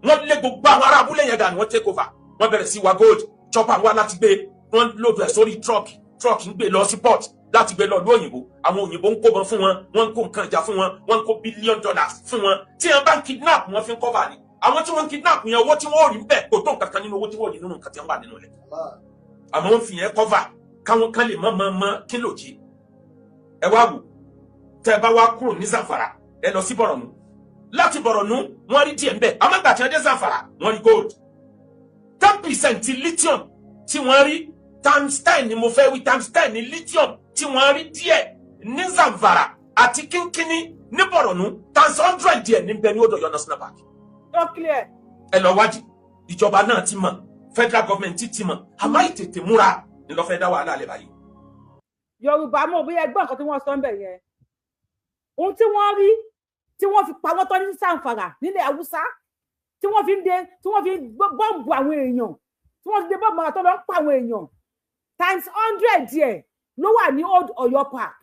Wọ́n lé gbogbo àwọn ará abúlé yẹn dànù, wọ́n take over, wọ́n bẹ̀rẹ̀ sí wa gold. Chopper wá láti gbé, wọ́n load ẹ̀ sórí truck, truck ń gbé lọ sí port láti gbé lọ ìlú òyìnbó. Àwọn òyìnbó ń kó bọn fún wọn, wọ́n ń kó nǹkan ìjà fún wọn, wọ́n ń kó billion dollars fún wọn. Tí wọ́n bá ń kidnap, wọ́n fi ń cover ni. Àwọn tí wọ́n ń kidnap yẹn, owó tí wọ́n ò rí ń bẹ̀ kò tó nǹkan kan nínú owó tí wọ́n rí nínú nǹkan tí wọ́n wà nínú rẹ̀. Àmọ́ wọ́n fi yẹn cover káwọn kan lè mọ́ mọ́ mọ́ kí ló jí. Ẹ wá wò, tẹ́ ẹ bá wá kúrò ní Zamfara, ẹ lọ sí Borno. Láti Bọ̀rọ̀nú, wọ́n rí díẹ̀ ńbẹ̀. Àmọ́ ìgbà tí wọ́n dé Zamfara, wọ́n rí gold. 10% lithium tí wọ́n rí, times 10 ni mo fẹ́ wí, times 10 ní lithium tí wọ́n rí díẹ̀ ní Zamfara àti kínkínní ní Bọ̀rọ̀nú, times 100 díẹ̀ ní bẹ́ẹ̀ ní Old Ọ̀yọ́ National Park. Ó clear. Ẹ lọ wádìí, ìjọba náà ti mọ̀, federal government ti mọ̀, àmọ́ ìtètè múra ni lọ́ fẹ́ dá wàhálà lẹ́ báyìí. Yorùbá mọ̀ bí ẹgbọ́n nǹkan tí wọ́n sọ ń bẹ̀ yẹn. Ohun tí wọ́n rí tí wọ́n fi pa wọ́n tọ́ ní Zamfara nílẹ̀ Haúsá, tí wọ́n fi ń de, tí wọ́n fi ń bọ́ǹbù àwọn èèyàn, tí wọ́n fi de bọ́ǹbù àwọn tó lọ ń pa àwọn èèyàn, times 100 díẹ̀ ló wà ní Old Ọ̀yọ́ Park.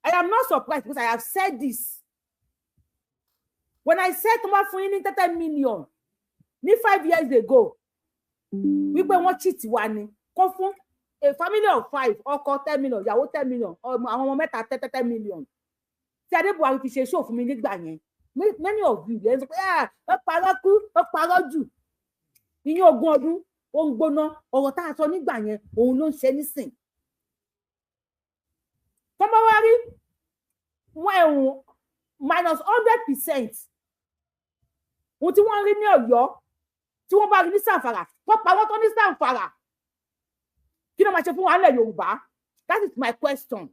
I am not surprised because I have said this. When I said tó bá fún yín ní 30 million ní 5 years ago wípé wọ́n cheat wa ni, kó fún a family of five, ọkọ 10 million, ìyàwó 10 million, ọmọ àwọn ọmọ mẹ́ta 10 10 million, tí Adé Buhari fi ṣe show fún mi nígbà yẹn, many of you lẹ́yìn sọ pé, "Ah, ó parọ́ kú, ó parọ́ jù." Ìyẹn ogún ọdún ó ń gbóná. Ọ̀rọ̀ tá a sọ nígbà yẹn, òun ló ń ṣe nísìn. Tó bá wá rí wọn ẹ̀hún minus 100% ohun tí wọ́n rí ní Ọ̀yọ́, tí wọ́n bá rí ní Zamfara, wọ́n pa wọ́n tó ní Zamfara, kí ló máa ṣe fún wa nílẹ̀ Yorùbá? That is my question.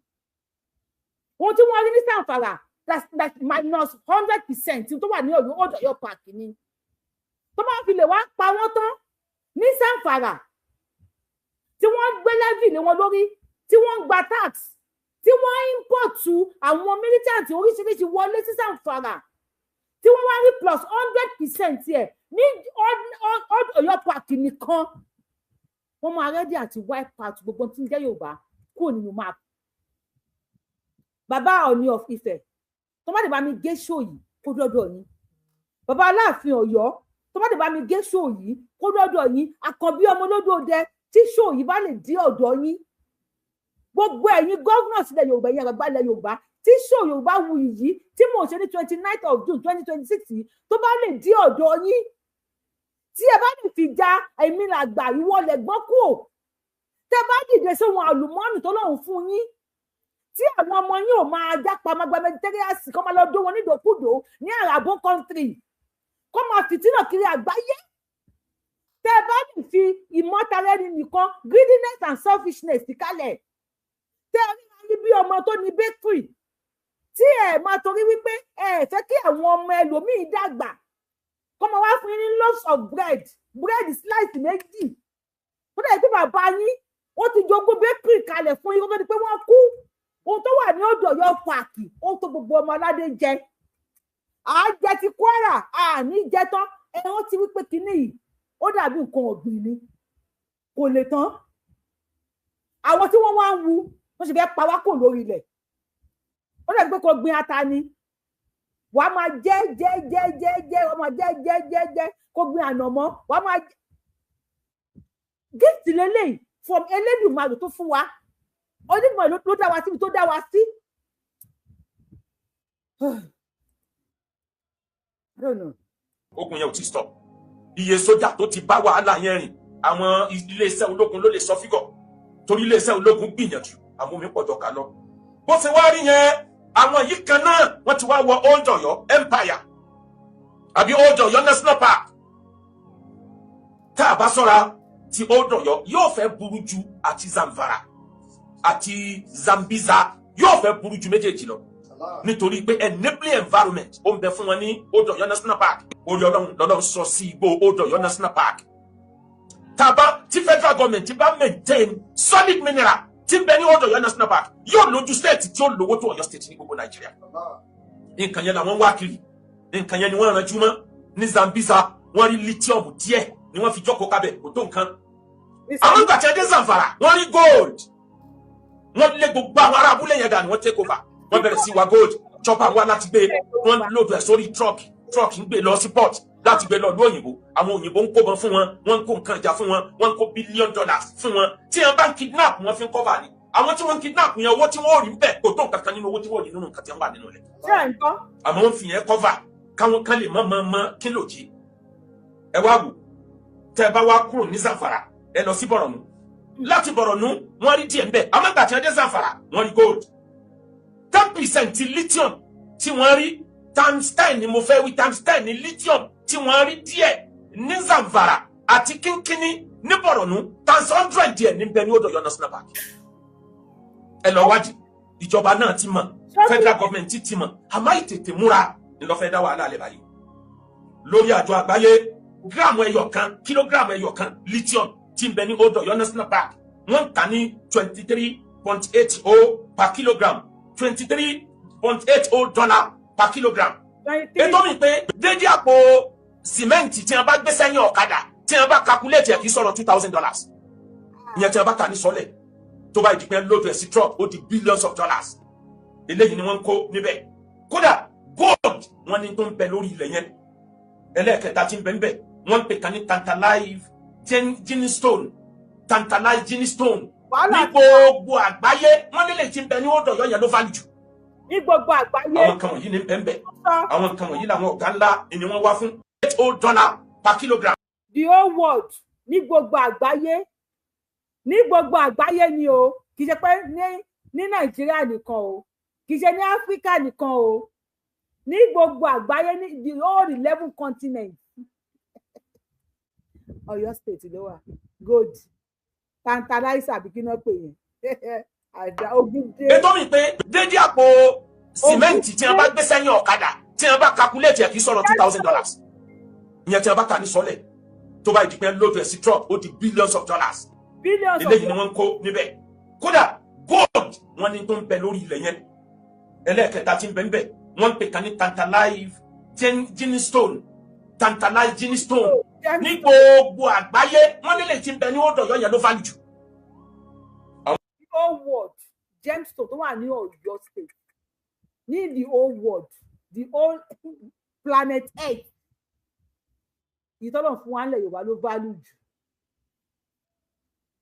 Ohun tí wọ́n rí ní Zamfara, that's minus 100% tó wà ní Ọ̀yọ́, Old Ọ̀yọ́ Park ni. Tó bá fi lè wá pa wọ́n tán ní Zamfara, tí wọ́n gbé levy lé wọn lórí, tí wọ́n ń gba tax, tí wọ́n import àwọn militant oríṣiríṣi wọlé sí Zamfara, tí wọ́n wá rí plus 100% ẹ̀ ní Old Ọ̀yọ́ Park nìkan, wọ́n máa ready àti wipe out gbogbo tí ń jẹ́ Yorùbá kúrò nínú map. Bàbá Ọọ̀ni of Ifẹ̀, tó bá lè bá mi gé show yìí kó dọ́dọ̀ yín, bàbá Aláàfin Ọ̀yọ́, tó bá lè bá mi gé show yìí kó dọ́dọ̀ yín, Àkànbí ọmọ olódòdẹ, tí show yìí bá lè dé ọ̀dọ̀ yín, gbogbo ẹ̀yin governor sílẹ̀ Yorùbá, ẹ̀yin àgbàgbà ilẹ̀ Yorùbá, tí show Yorùbá Wuyì yìí tí mò ń ṣe ní 29th of June 2026 yìí, tó bá lè dé ọ̀dọ̀ yín, tí ẹ bá lè fi ja èmi làgbà ìwọ lẹ̀gbọ́n kù ò, tẹ bá dìde sóhun àlùmọ́ọ́nì tó lọ́hùn fún yín, tí àwọn ọmọ yín ò máa jápa máa gba Mediterranean, kó máa lọ dó wọn nídòkúdò ní Arabo country, kó máa fìtínà kiri àgbáyé, tẹ bá lè fi ìmọ̀tara ẹni nìkan, greediness and selfishness kalẹ̀, tẹ rí ayé bí ọmọ tó ní bakery, tí ẹ máa torí wípé ẹ fẹ́ kí àwọn ọmọ ẹlòmíín dàgbà, kó máa wá fún yín ní loaves of bread, bread slice méjì, kó dẹ̀ pé bàbá yín ó ti jogún bakery kalẹ̀ fún yín kó tó di pé wọ́n kú. Ohun tó wà ní Old Ọ̀yọ́ Park, ó tó gbogbo ọmọ aládé jẹ. À á jẹ ti Kwara, à ní jẹ tán. Ẹ rántí wípé kinní yìí, ó dàbí nǹkan ọ̀gbìn ni, kò lè tán. Àwọn tí wọ́n wá ń wu, wọ́n sì fẹ́ pa wá kò lórí ilẹ̀. Ó dàbí pé kò gbin ata ni, wàá máa jẹ jẹ jẹ jẹ jẹ, wàá máa jẹ jẹ jẹ jẹ. Kó gbin ànàmọ́, wàá máa jẹ. Gift lélẹ́yìí from Elédùmarè tó fún wa. Onímọ̀ ló dá wa síbi tó dá wa sí. I don't know. Ogun yẹn ò ti stop. Iye sójà tó ti bá wàhálà yẹn rìn, àwọn iléeṣẹ́ ológun ló lè sọ figure, torí iléeṣẹ́ ológun gbìyànjú, àwọn omi pọ̀jọ ká lọ. Bó ṣe wá rí yẹn, àwọn yìí kan náà, wọ́n ti wá wọ Old Ọ̀yọ́ Empire àbí Old Ọ̀yọ́ National Park. Tá a bá ṣọ́ra, ti Old Ọ̀yọ́ yóò fẹ́ burú ju àti Zamfara àti Zambiza, yóò fẹ́ burú ju méjèèjì lọ, nítorí pé enabling environment ó ń bẹ fún wọn ní Old Ọ̀yọ́ National Park. Orí Ọlọ́run lọ́lọ́run sọ sí igbó Old Ọ̀yọ́ National Park. Tàbá tí federal government bá maintain solid mineral tí ń bẹ ní Old Ọ̀yọ́ National Park, yóò lójú state tí ó lówó tó Ọ̀yọ́ State ní gbogbo Nàìjíríà. Nǹkan yẹn làwọn wá kiri, nǹkan yẹn ni wọ́n ranjú mọ́. Ní Zambiza, wọ́n rí lithium díẹ̀ ni wọ́n fi jókòó kábẹ̀, kò tó nǹkan. Àwọn ìgbà tí wọ́n dé Zamfara, wọ́n rí gold. Wọ́n lé gbogbo àwọn ará abúlé yẹn dànù, wọ́n take over, wọ́n bẹ̀rẹ̀ sí wa gold. Chopper wá láti gbé, wọ́n load ẹ̀ sórí truck, truck ń gbé lọ sí port láti gbé lọ ìlú òyìnbó. Àwọn òyìnbó ń kó bọn fún wọn, wọ́n ń kó nǹkan ìjà fún wọn, wọ́n ń kó billion dollars fún wọn. Tí wọ́n bá ń kidnap, wọ́n fi ń cover ni. Àwọn tí wọ́n ń kidnap yẹn, owó tí wọ́n rí ń bẹ̀ kò tó nǹkan kan nínú owó tí wọ́n rí nínú nǹkan tí wọ́n wà nínú rẹ̀. Ṣé ẹ̀ ń gbọ́? Àmọ́ wọ́n fi yẹn cover káwọn kan lè mọ́ mọ́ mọ́ kí ló jí. Ẹ wá wò, tẹ́ ẹ bá wá kúrò ní Zamfara, ẹ lọ sí Bọ̀rọ̀nù. Láti Bọ̀rọ̀nù, wọ́n rí díẹ̀ ńbẹ̀. Àmọ́ ìgbà tí wọ́n dé Zamfara, wọ́n rí gold. 10% lithium tí wọ́n rí Times 10 ni mo fẹ́ wí, times 10 ní lithium tí wọ́n rí díẹ̀ ní Zamfara àti kínkínní ní Borno, times 100 díẹ̀ ní bẹ ní Old Ọ̀yọ́ National Park. Ẹ lọ wádìí, ìjọba náà ti mọ̀, federal government ti mọ̀, àmọ́ ìtètè múra ni lọ́ fẹ́ dá wàhálà lẹ́ báyìí lórí àjọ àgbáyé. Gíráàmù ẹyọ kan, kílógíráàmù ẹyọ kan lithium tí ń bẹ ní Old Ọ̀yọ́ National Park, wọ́n ń tà ní 23.80 per kilogram, $23.80 per kilogram. Ètò mi pé déédéé àpò sìmẹ́ǹtì tí wọ́n bá gbé sẹ́yìn ọ̀kadà, tí wọ́n bá calculate ẹ̀, kì í sọ̀rọ̀ $2,000. Ìyẹn tí wọ́n bá tà ní sọ́lẹ̀, tó bá ìdìpẹ́ load ẹ̀ sí truck, ó di billions of dollars. Eléyìí ni wọ́n ń kó níbẹ̀. Kódà gold, wọ́n ní tó ń bẹ lórí ilẹ̀ yẹn. Ẹlẹ́ẹ̀kẹta tí ń bẹ ń bẹ, wọ́n ń pè kan ní tantalize gemstone, tantalize gemstone. Ní gbogbo àgbáyé, wọ́n lélẹ̀ tí ń bẹ ní Old Ọ̀yọ́ yẹn ló value jù. Ní gbogbo àgbáyé. Àwọn nǹkan wọ̀nyí ní bẹ́ẹ̀ bẹ́ẹ̀. Àwọn nǹkan wọ̀nyí làwọn ọ̀gá ńlá ni wọ́n wá fún, $8 per kilogram. The whole world, ní gbogbo àgbáyé, ní gbogbo àgbáyé ni o. Kì í ṣe pé ní Nàìjíríà nìkan o, kì í ṣe ní Áfíríkà nìkan o, ní gbogbo àgbáyé, ní the whole 11 continents, Ọ̀yọ́ State ló wà. Gold tantalizer, àbí kí náà pè yẹn, àdá ogun dé. Ètò mi pé déédéé àpò sìmẹ́ǹtì tí wọ́n bá gbé sẹ́yìn ọ̀kadà, tí wọ́n bá calculate ẹ̀, kì í sọ̀rọ̀ $2,000. Ìyẹn tí wọ́n bá tà ní sọ́lẹ̀, tó bá ìdìpẹ́ load ẹ̀ sí truck, ó di billions of dollars. Billions of Eléyìí ni wọ́n ń kó níbẹ̀. Kódà gold, wọ́n ní tó ń bẹ lórí ilẹ̀ yẹn. Ẹlẹ́ẹ̀kẹta tí ń bẹ ń bẹ, wọ́n ń pè kan ní tantalize gemstone, tantalize gemstone. Ní gbogbo àgbáyé, wọ́n lélẹ̀ tí ń bẹ ní Old Ọ̀yọ́ yẹn ló value jù. The whole world, gemstone tó wà ní Ọ̀yọ́ State, ní the whole world, the whole planet Earth, ìtọ́lọ̀ fún wa nílẹ̀ Yorùbá ló value jù.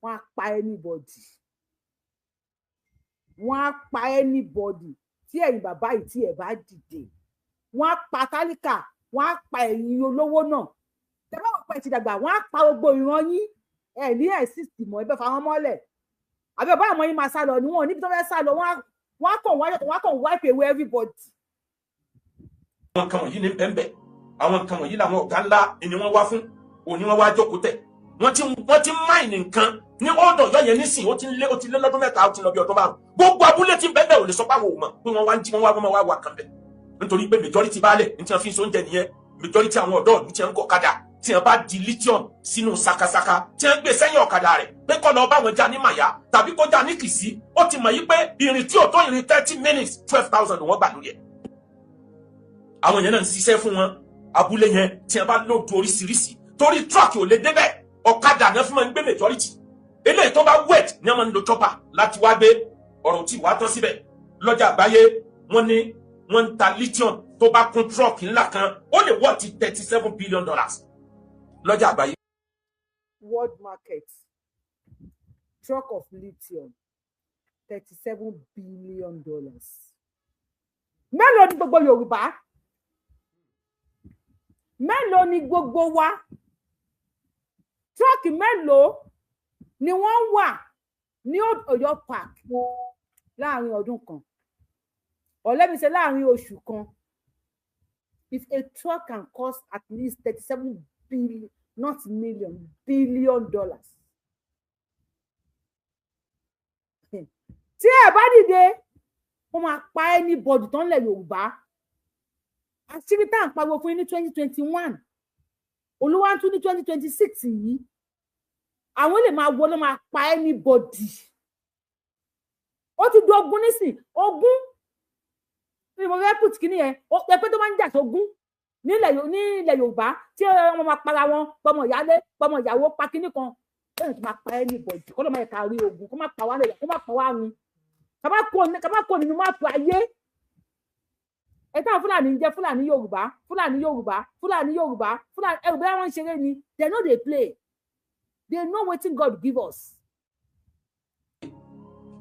Wọ́n á pa anybody, wọ́n á pa anybody tí ẹ̀yin bàbá yìí tí ẹ̀ bá dìde. Wọ́n á pa tálíkà, wọ́n á pa ẹ̀yin olówó náà. Tẹ́ bá wọ́n pẹ́ ti dàgbà, wọ́n á pa gbogbo ìran yín. Ẹ̀ ní exist mọ́, ẹ bẹ́ fa wọn mọ́lẹ̀, àbí ọba àwọn yín máa sá lọ níwọ̀n níbi tó fẹ́ sá lọ. Wọ́n á kàn wipe away everybody. Àwọn nǹkan wọ̀nyí ní bẹ́ẹ̀. Àwọn nǹkan wọ̀nyí làwọn ọ̀gá ńlá ni wọ́n wá fún, òní wọ́n wá jókòó tẹ̀. Wọ́n ti mine nǹkan ní Old Ọ̀yọ́ yẹn nísìnyí, ó ti lé lọ́dún 3, ó ti lọ bí ọdún 5. Gbogbo abúlé tí bẹ́ẹ̀ ò lè sọ pé àwọn ò mọ̀ pé wọ́n wá ń jí, wọ́n wá, wọ́n wá wà kàn bẹ̀, nítorí pé majority baálẹ̀ ní tí wọ́n fi ń sóúnjẹ nìyẹn. Majority àwọn ọ̀dọ́ ìlú tí wọ́n ń gọ̀ ọ̀kadà, tí wọ́n bá di lithium sínú sakasaka, tí wọ́n gbé sẹ́yìn ọ̀kadà rẹ̀ pé kó lọ bá wọn já ní Màyà tàbí kó já ní Kìsí, ó ti mọ̀ yí pé ìrìn tí ò tó ìrìn 30 minutes, 12,000 wọ́n gbà lórí ẹ̀. Àwọn yẹn náà ń ṣiṣẹ́ fún wọn. Abúlé yẹn, tí wọ́n bá load oríṣiríṣi, torí truck ò lè débẹ̀, ọ̀kadà náà fún wọn ń gbé majority. Eléyìí tó bá wet ní wọ́n máa ń lo chopper láti wá gbé. Ọ̀rọ̀ tí wàá tán síbẹ̀. Lọ́jà àgbáyé, wọ́n ní wọ́n ń ta lithium tó bá kún truck ńlá kan, ó lè wọ́ ti $37 billion lọ́jà àgbáyé. World market, truck of lithium, $37 billion. Mélòó ni gbogbo Yorùbá? Mélòó ni gbogbo wa? Truck mélòó ni wọ́n wà ní Ọ̀yọ́ Park láàrin ọdún kan ọ̀lẹ́mísẹ́, láàrin oṣù kan? If a truck can cost at least 37 billion, not million, billion dollars, tí ẹ bá dìde, wọ́n máa pa anybody tó ń lẹ̀ Yorùbá. Àṣírí tá à ń pariwo fún yín ní 2021, olúwa ń tún ní 2026 yìí, àwọn lè máa wọlé, máa pa anybody. Ó ti di ogun nísìn, ogun ní mo fẹ́ put kíní yẹn. Ó pé tó máa ń jà sógun nílẹ̀ Yorùbá, tí wọ́n máa para wọn, pọmọ ìyálé, pọmọ ìyàwó, pa kíní kan bẹ́ẹ̀, tó máa pa anybody. Kó ló máa yẹ ká rí ogun, kó má pa wá lẹ́yìn, kó má pa wá run, ká má kó nínú map ayé ẹ. Táwọn Fúlàní ń jẹ́ Fúlàní Yorùbá, Fúlàní Yorùbá, Fúlàní Yorùbá, Fúlàní ẹrù bẹ́ẹ̀, wọ́n ń ṣeré ni. They no dey play, they know wetin God give us.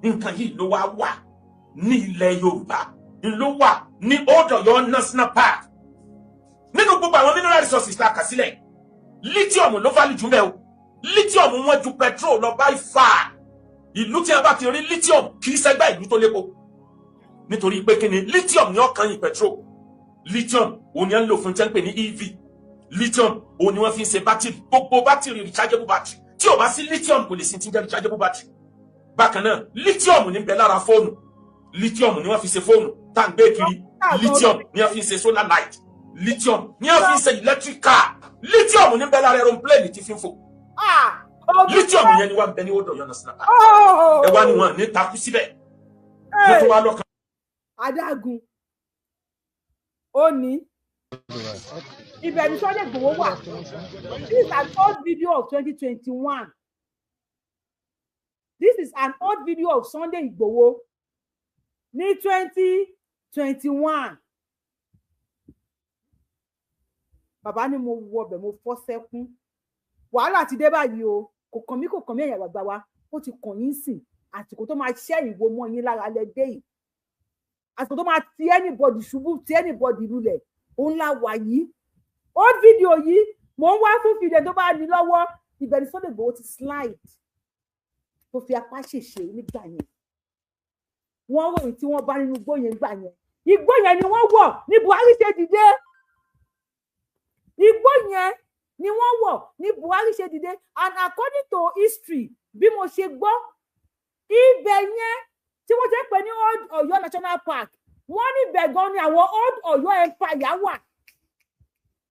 Nǹkan yìí ló wá wà ní ilẹ̀ Yorùbá, ló wà ní Old Ọ̀yọ́ National Park. Nínú gbogbo àwọn mineral resources tá a kà sílẹ̀, lithium ló value jù mẹ́ o. Lithium wọ́n ju petrol lọ by far. Ìlú tí a bá ti rí lithium kì í ṣẹgbẹ́ ìlú tó lépo, nítorí pé kí ni? Lithium ní ọkàn yìí petrol. Lithium òun ni wọ́n ń lò fún tẹ́ ń pè ní EV. Lithium òun ni wọ́n fi ń ṣe bátìrì, gbogbo bátìrì, rechargeable battery. Tí ò bá sí lithium, kò lè sí ti ń jẹ́ rechargeable battery. Bákan náà, lithium ní bẹ lára fóònù. Lithium ni wọ́n fi ṣe fóònù tá à ń gbé kiri. Lithium ni wọ́n fi ń ṣe solar light. Lithium ni wọ́n fi ń ṣe electric car. Lithium ní bẹ lára aeroplane tí fi ń fò. Lithium yẹn ni wọ́n bẹ ní Old Ọ̀yọ́ National Park. Ẹ wá ní wọn ní takú síbẹ̀, wọ́n tún wá lọ́kàn. Adágún ó ní ibẹ̀ ní Sunday Igboho wà. This is an old video of 2021. This is an old video of Sunday Igboho ní 2021. Bàbá ni mo wọ ọbẹ̀, mo fọ́ sẹ́kún. Wàhálà ti dé báyìí o. Kò kàn mí, kò kàn mí. Ẹ̀yà àgbàgbà wa, ó ti kàn yín sìn. Àsìkò tó máa ṣẹ́ ìwo mọ́ yín lára lẹ dé yìí, àsìkò tó máa ti anybody ṣubú, ti anybody lulẹ̀, òun la wà yìí. Old video yìí, mò ń wá fún fídíò tó bá ní lọ́wọ́. Ibẹ̀ ni Sunday Igboho ti slide, tó fi apá ṣèṣe nígbà yẹn. Wọ́n ròyìn tí wọ́n bá nínú igbó yẹn gbà yẹn. Igbó yẹn ni wọ́n wọ̀ ní Buhari ṣe dìde. Igbó yẹn ni wọ́n wọ̀ ní Buhari ṣe dìde. And according to history, bí mo ṣe gbọ́, ibẹ̀ yẹn tí wọ́n ti ń pè ní Old Ọ̀yọ́ National Park, wọ́n ní ibẹ̀ gan ni àwọn Old Ọ̀yọ́ Empire wà.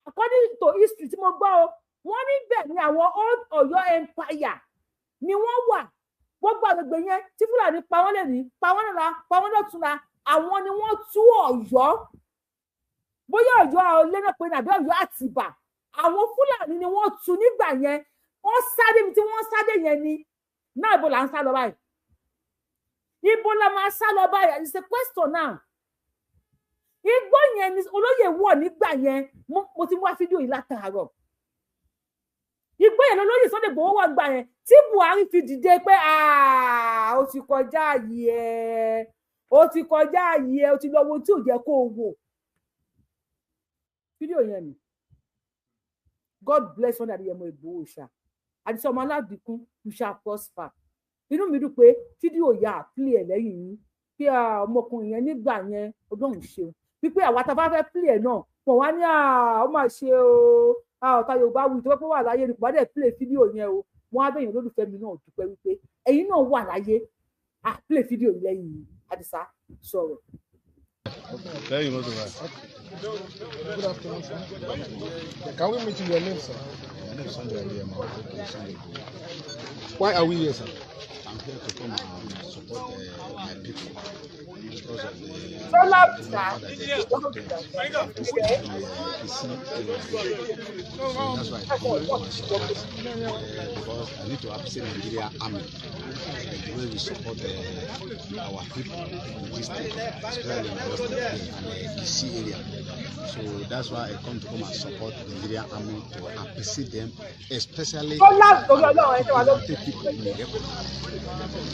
According to history tí mo gbọ́ o, wọ́n níbẹ̀ ni àwọn Old Ọ̀yọ́ Empire ni wọ́n wà. Gbogbo àgbègbè yẹn tí Fúlàní pa wọ́n lè ní, pa wọ́n lọ́la, pa wọ́n lọ́túnla, àwọn ni wọ́n tú Ọ̀yọ́, bóyá Ọ̀yọ́ lẹ́nà pé nàbí Ọ̀yọ́ Àtìbà. Àwọn Fúlàní ni wọ́n tú nígbà yẹn. Wọ́n sáré ibi tí wọ́n sáré yẹn ni náà. Ibo là ń sá lọ báyìí? Ibo la máa sá lọ báyìí? It's a question now. Igbó yẹn ni olóyè wọ̀ nígbà yẹn. Mo ti wá fídíò yìí látàárọ̀. Igbó yẹn lolóyè Sunday Igboho wà gbà yẹn tí Buhari fi dìde pé ó ti kọjá àyè ẹ, ó ti kọjá àyè ẹ, ó ti lọ wo tí ò jẹ́ kó o wò. Fídíò yẹn ni. God bless Sunday Adéyẹmọ Ìgbòho ṣá. Àdìsọ ọmọ aládìkún, you shall prosper. Inú mi dùn pé fídíò yà á play ẹ lẹ́yìn yín pé ọmọkùnrin yẹn nígbà yẹn, Ọlọ́run ṣeun wípé àwa tá a bá fẹ́ play ẹ̀ náà pọ̀ wá ní ó mà ṣe o. Ọ̀tá Yorùbá wù tó pé wà láyé ni kò bá dẹ̀ play fídíò yẹn o. Wọ́n á bẹ̀yìn olólùfẹ́ mi náà dúpẹ́ wípé ẹ̀yin náà wà láyé, à play fídíò yìí lẹ́yìn yìí. Àdìsá sọ̀rọ̀. Lẹ́yìn mọ́tò báyìí. Good afternoon, sir. Yeah, can we meet you, your name, sir? My name is Sunday Adeyemo, aka Sunday Igboho. Why are we here, sir? I'm here to come and support my people because of the Sọlá kidnapper that they just this Kisi area. So that's why I come to come and support because I need to appreciate Nigeria Army, the way we support our people in this state, especially in Oyo State here and Kisi area. So that's why I come to come and support the Nigerian Army, to appreciate them, especially Sọlá torí Ọlọ́run, ẹ ṣe wà lókè. the people in Irepo,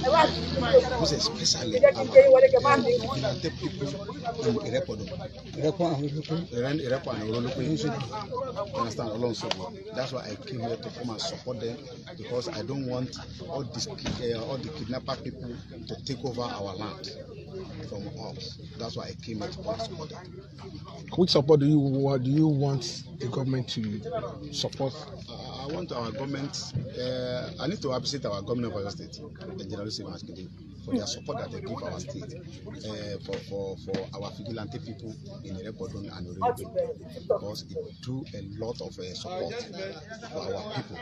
Ẹ wá most especially ẹ jẹ́ kí n gbé yín wọlé kẹ má ní. vigilante people in Irepodo. Irepo and Ololokun. Irepo and Ololokun. You understand? Olonsogo. That's why I came here to come and support them, because I don't want all the kidnapper people to take over our land from us. That's why I came here to come and support them. Which support do you want the government to support? I want our government, I need to appreciate our government of Oyo State, the General Makinde, for their support that they give our state for our vigilante people in Irepodun and Orinoco, because it do a lot of support for our people.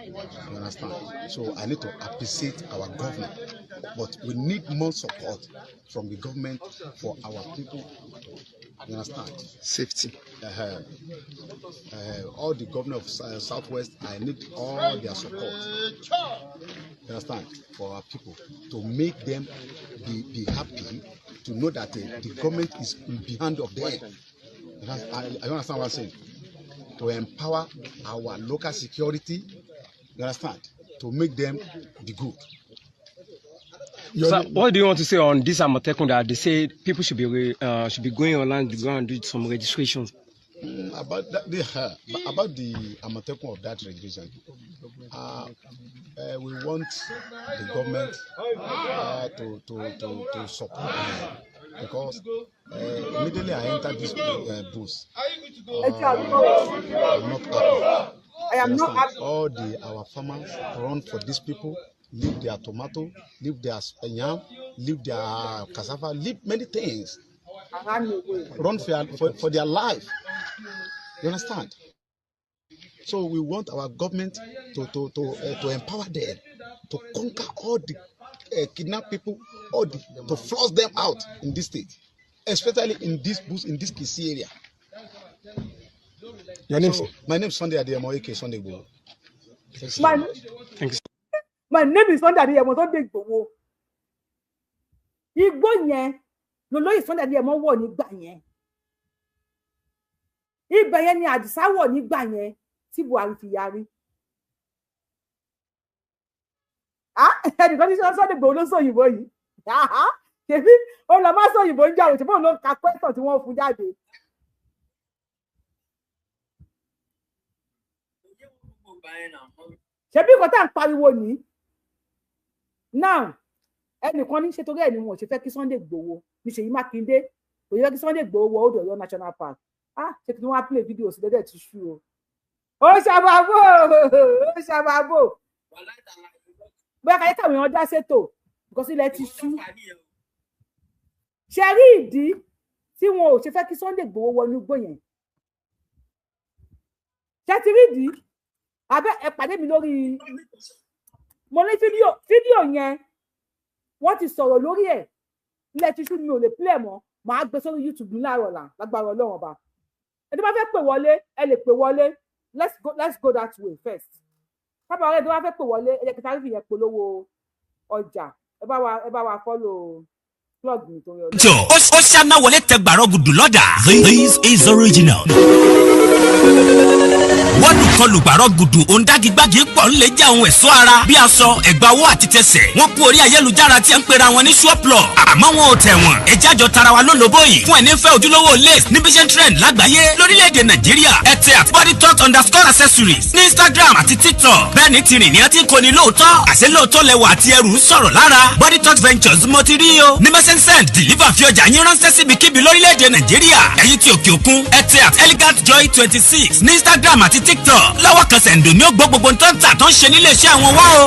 You understand? So I need to appreciate our government, but we need more support from the government for our people. You understand? Safety. All the governor of Southwest, I need all their support. You understand? For our people, to make them be happy, to know that the government is behind of them. I understand what I'm saying. To empower our local security, you understand? To make them be good. Your So, what do you want to say on this Amotekun that they say people should be going online to go and do some registrations? About the Amotekun of that regulation, we want the government to support them because Immediately I entered this bus, Ẹ jẹ́ àdúgbò. I'm not happy. I am You not understand? happy. All the our farmers run for these people, leave their tomato, leave their yam, leave their cassava, leave many things, And run away. Run for their life. You understand? So we want our government to empower them, to conquer all the kidnap people, all the to flush them out in this state, especially in this bush, in this Kisi area. Your name, So sir? my name is Sunday Adeyemo, aka Sunday Igboho. Thank you My very much. Thank you. My name is Sunday Adéyẹmọ, Sunday Igboho. Igbó yẹn lolóyè Sunday Adéyẹmọ wọ̀ nígbà yẹn. Ibẹ̀ yẹn ni Àdìsá wọ̀ nígbà yẹn tí Buhari fi yarí. Ah, ẹnìkan ní Sunday Igboho ló sọ òyìnbó yìí. Ṣèbí ó lọ má sọ òyìnbó ń jà òṣèbó ló ń ka pẹ́sàn tí wọ́n fún jáde. Ṣebí nǹkan tá à ń pariwo ní now, ẹnìkan ní ṣe torí ẹ̀ ni wọn ò ṣe fẹ́ kí Sunday Igboho ní Ṣèyí Mákindé kò yẹ kí Sunday Igboho wọ Old Ọ̀yọ́ National Park. Ah, ṣé kí wọ́n á play video sí lẹ́dẹ̀ tí ṣú o. Ó ṣàbàbò, ó ṣàbàbò. Bóyá káyé káwọn èèyàn dá sétò because ilẹ̀ ti ṣú. Ṣe rí ìdí tí wọn ò ṣe fẹ́ kí Sunday Igboho wọnú igbó yẹn? Ṣe ti rí ìdí abẹ? Ẹ pàdé mi lórí, mo ní fídíò yẹn, wọ́n ti sọ̀rọ̀ lórí ẹ̀. Ilẹ̀ tíṣú mi ò lè play mọ́, màá gbé sórí YouTube ní láàárọ̀ ọ̀la lágbára Ọlọ́run Ọba. Ẹ tó bá fẹ́ pè wọlé, ẹ lè pè wọlé. Let's go that way first. Pápá ọ̀rẹ́ tó bá fẹ́ pè wọlé, ẹ jẹ́ kí sáré fìyẹn polówó ọjà. Ẹ bá wa follow plug mi torí Ọlọ́run. Jọ ó ṣáná wọlé tẹ gbàrọ̀ gùdù lọ́dà. This is original. Wọ́n kọlù gbàrọ̀ gùdù òǹdàgígbàgì pọ̀ ńlẹ̀ jẹ́ àwọn ẹ̀ṣọ́ ara bí aṣọ, ẹ̀gbà owó àti tẹsẹ̀. Wọ́n kú orí ayélujára tí a ń pera wọn ní ṣọ́plọ̀, àmọ́ wọn ò tẹ̀ wọ́n. Ẹjẹ́ àjọ tara wa lólobó yìí fún ẹni fẹ́ ojúlówó lace níbi ṣe ń trend lágbàáyé lórílẹ̀‐èdè Nàìjíríà. Ẹ tẹ @bodytalk_accessories ní Instagram àti TikTok. Bẹ́ẹ̀ ni tìrìn ní ẹtí kò ní lóòótọ́, àṣẹ lóòótọ́ lẹwà àti ẹrù ń sọ̀rọ̀ lára. Body Talk Ventures mo ti rí o ní message deliver fi ọjà yín ránṣẹ́ síbikíbi lórílẹ̀‐èdè Nàìjíríà. Ẹ̀yin tí òkè òkun, ẹ tẹ @elegantjoy26 ní Instagram àti TikTok. Lọ́wọ́ kan sẹ̀ǹdò ní ó gbọ́ gbogbo tó ń tà tó ń ṣe nílé iṣẹ́ àwọn wá o.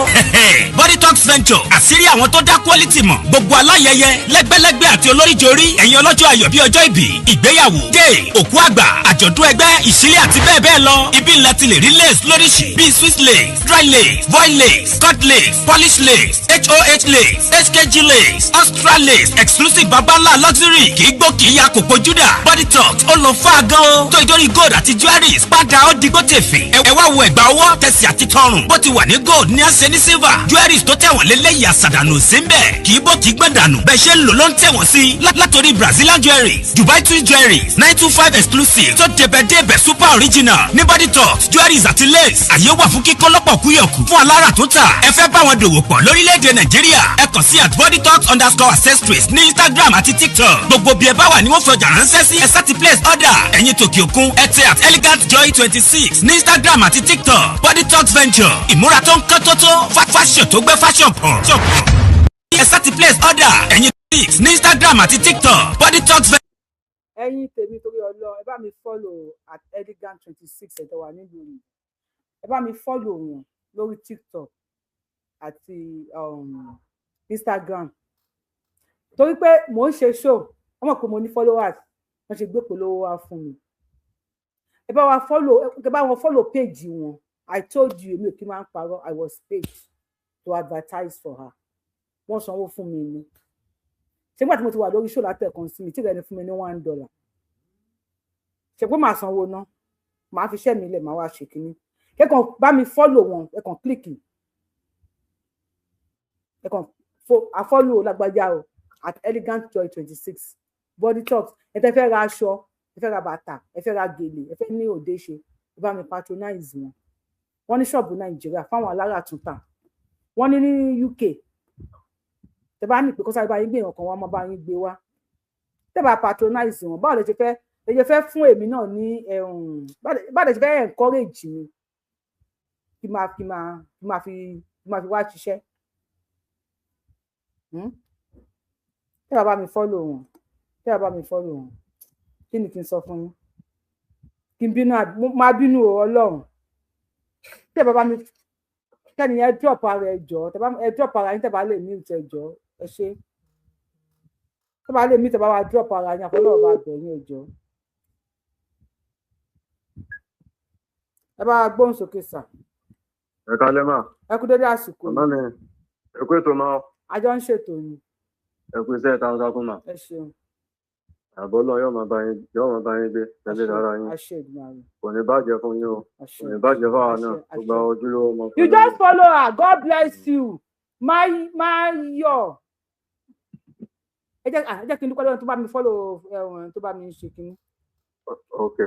Body Talk Venture, àṣírí àwọn tó dá quality mọ̀. Gbogbo aláyẹyẹ lẹ́gbẹ́lẹ́gbẹ́ àti olóríjorí, ẹ̀yin ọlọ́jọ́ ayọ̀ bíi ọjọ́ ìbí, ìgbéyàwó, dé òkú àgbà, àjọ̀dún ẹgbẹ́, ìṣílẹ̀ àti bẹ́ẹ̀ bẹ́ẹ̀ lọ, ibi ńlá ti lè rí lace lóríṣìí bíi Swiss lace, dry lace, voile lace, cut lace, polish lace, hoh lace, hkg lace, extra lace, exclusive, babalá luxury, kì í gbó, kì í ya kòkó júdà. Body Talk ó lọ fún àgán o tó ìdórí gold àti jewelries padà ó digbó tèfè. Ẹ wá wo ẹ̀gbà ọwọ́, tẹ̀sí àti tọrùn. Bó ti wà ní gold ní àṣẹ ní silver. Jewelries tó tẹ̀wọ̀n lélẹ́yìí, àṣàdànù sí ń bẹ̀, kì í bó, kì í gbọ̀n dànù. Bẹ́ẹ̀ ṣe ń lò ló ń tẹ̀wọ̀n sí. Látòrí Brazilian jewelries, Dubai twin jewelries, 925 exclusive tó débẹ̀ débẹ̀, super original ní Body Talk jewelries àti lace. Àyè wà fún kíkọ́ lọ́pọ̀ kúyọ̀kù fún alára tó tà. Ẹ fẹ́ bá wọn dòwò pọ̀ lórílẹ̀‐èdè Nàìjíríà, ẹ kàn sí @bodytalk_accessories ní Instagram àti TikTok. Gbogbo bí ẹ bá wà ní wọ́n fi ọjà ránṣẹ́ sí. Ẹ sá ti place order. Ẹ̀yin tòkè òkun, ẹ tẹ @elegantjoy26 ní Instagram àti TikTok. Body Talk Venture, ìmúra tó ń kán tó tó, fashion tó gbé fashion pọ̀. Ẹ sá ti place order. Ẹ̀yin six ní Instagram àti TikTok, Body Talk Venture. Ẹ̀yin tèmi, torí Ọlọ́run, ẹ bá mi follow @elegant26. Ẹ̀tọ́ wà nílùú yìí, ẹ bá mi follow wọn lórí TikTok àti Instagram, torí pé mò ń ṣe show, wọ́n mọ̀ pé mo ní followers, wọ́n ṣe gbé polówó wá fún mi. Ẹ bá wa follow, ẹ bá wọn follow page wọn. I told you, èmi ò kí máa ń parọ́. I was paid to advertise for her. Wọ́n sanwó fún mi ni. Ṣé nígbà tí mo ti wà lórí show látẹ̀kan sí mi tí ìrẹ́ni fún mi ní $1, ṣe pé màá sanwó ná, màá fi iṣẹ́ mi lẹ̀, màá wá ṣe kínní. Kẹ́kàn bá mi follow wọn, ẹ kàn click, ẹ kàn àfollow lágbájá o, @elegantjoy26, Body Talks. Ẹ tẹ́ fẹ́ ra aṣọ, ẹ fẹ́ ra bàtà, ẹ fẹ́ ra gèlè, ẹ fẹ́ ní òde ṣe, ẹ bá mi patronize wọn. Wọ́n ní ṣọ́ọ̀bù Nàìjíríà fáwọn alára túntà, wọ́n ní ní UK. Tẹ́ bá ní pé kó sáré bá yín gbé nǹkan, wọn máa bá yín gbé wá. Tẹ́ bá patronize wọn, báwo lè ṣe fẹ́ lè ṣe fẹ́ fún èmi náà ní, báwo lè ṣe fẹ́ encourage mi kí máa fi wá ṣiṣẹ́? Tẹ́ bá bá mi follow wọn, tẹ́ Tẹ́ ẹ bá mi follow wọn, kí ni kí n sọ fún yín? Kí n bínú, máa bínú o. Ọlọ́run, tẹ́ ẹ bá mi kẹ́ni ẹ drop ara ẹ jọ, ẹ drop ara yín. Tẹ́ bá lè mute, ẹ jọ, ẹ ṣe. Tẹ́ bá lè mute, ẹ bá wa drop ara yín. Àfọlọ́wọ́ bá bẹ̀ yín, ẹ jọ, ẹ bá wa gbóhùn sókè sà. Ẹ kálẹ́ mà. Ẹ kú dédé àsìkò. Màmá mi, ẹ kú ètò máa. A jọ ń ṣètò ni. Ẹ kú iṣẹ́ takuntakun mà. Ẹ ṣeun. Àbọ̀ náà yóò máa bá yín, yóò máa bá yín gbé tẹ̀lé lára yín. Àṣẹ Èdùmàrè. Kò ní bàjẹ́ fún yín o, kò ní bàjẹ́ fáwa náà, gbogbo àwọn ojúlówó ọmọ. You just follow her. God bless you. Máa yọ. Ẹ jẹ́ kí n dúpẹ́ lọ́wọ́ tó bá mi follow, ẹ̀wọ̀n tó bá mi ṣe kínní. Ok.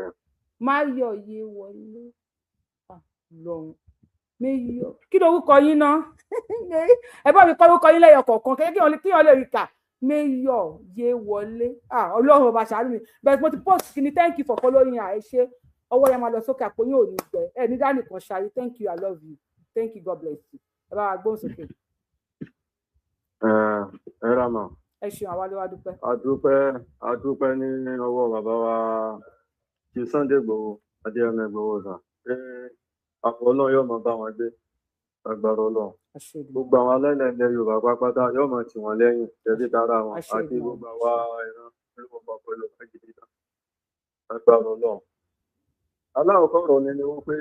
Máa yọ iye wọlé lọ́hùn méyọ. Kí ló orúkọ yín náà? Ẹ bá mi kọ orúkọ yín lẹ́yọ kọ̀ọ̀kan kí wọ́n lè rí kà. Méyọ yé wọlé. Ọlọ́run ọba ṣàánú mi. Bẹ́ẹ̀ mo ti post kí ni. Thank you for following her. Ẹ ṣé, ọwọ́ yẹn máa lọ sókè, àpò yín ò ní gbẹ, ẹ ní dání kan ṣayé. Thank you, I love you, thank you, God bless you. Ẹ bá wa gbóhùn sókè. Ẹ rà mà. Ẹ ṣeun, àwa ló wá dúpẹ́. A dúpẹ́, a dúpẹ́ ní ọwọ́ bàbá wa ti Sunday Igboho, Adéyẹmọ Igboho sà, pé àpò náà yóò máa bá wọn gbé, agbára Ọlọ́run. Gbogbo àwọn alẹ́lẹ̀ ilẹ̀ Yorùbá pápátá yóò máa tì wọ́n lẹ́yìn tẹ̀lé tara wọn, àti gbogbo àwa ìran olùkọ́ pẹ̀lú agídí náà, agbára Ọlọ́run. Aláwọ̀kọ́ ọ̀rọ̀ mi ni wọ́n pé.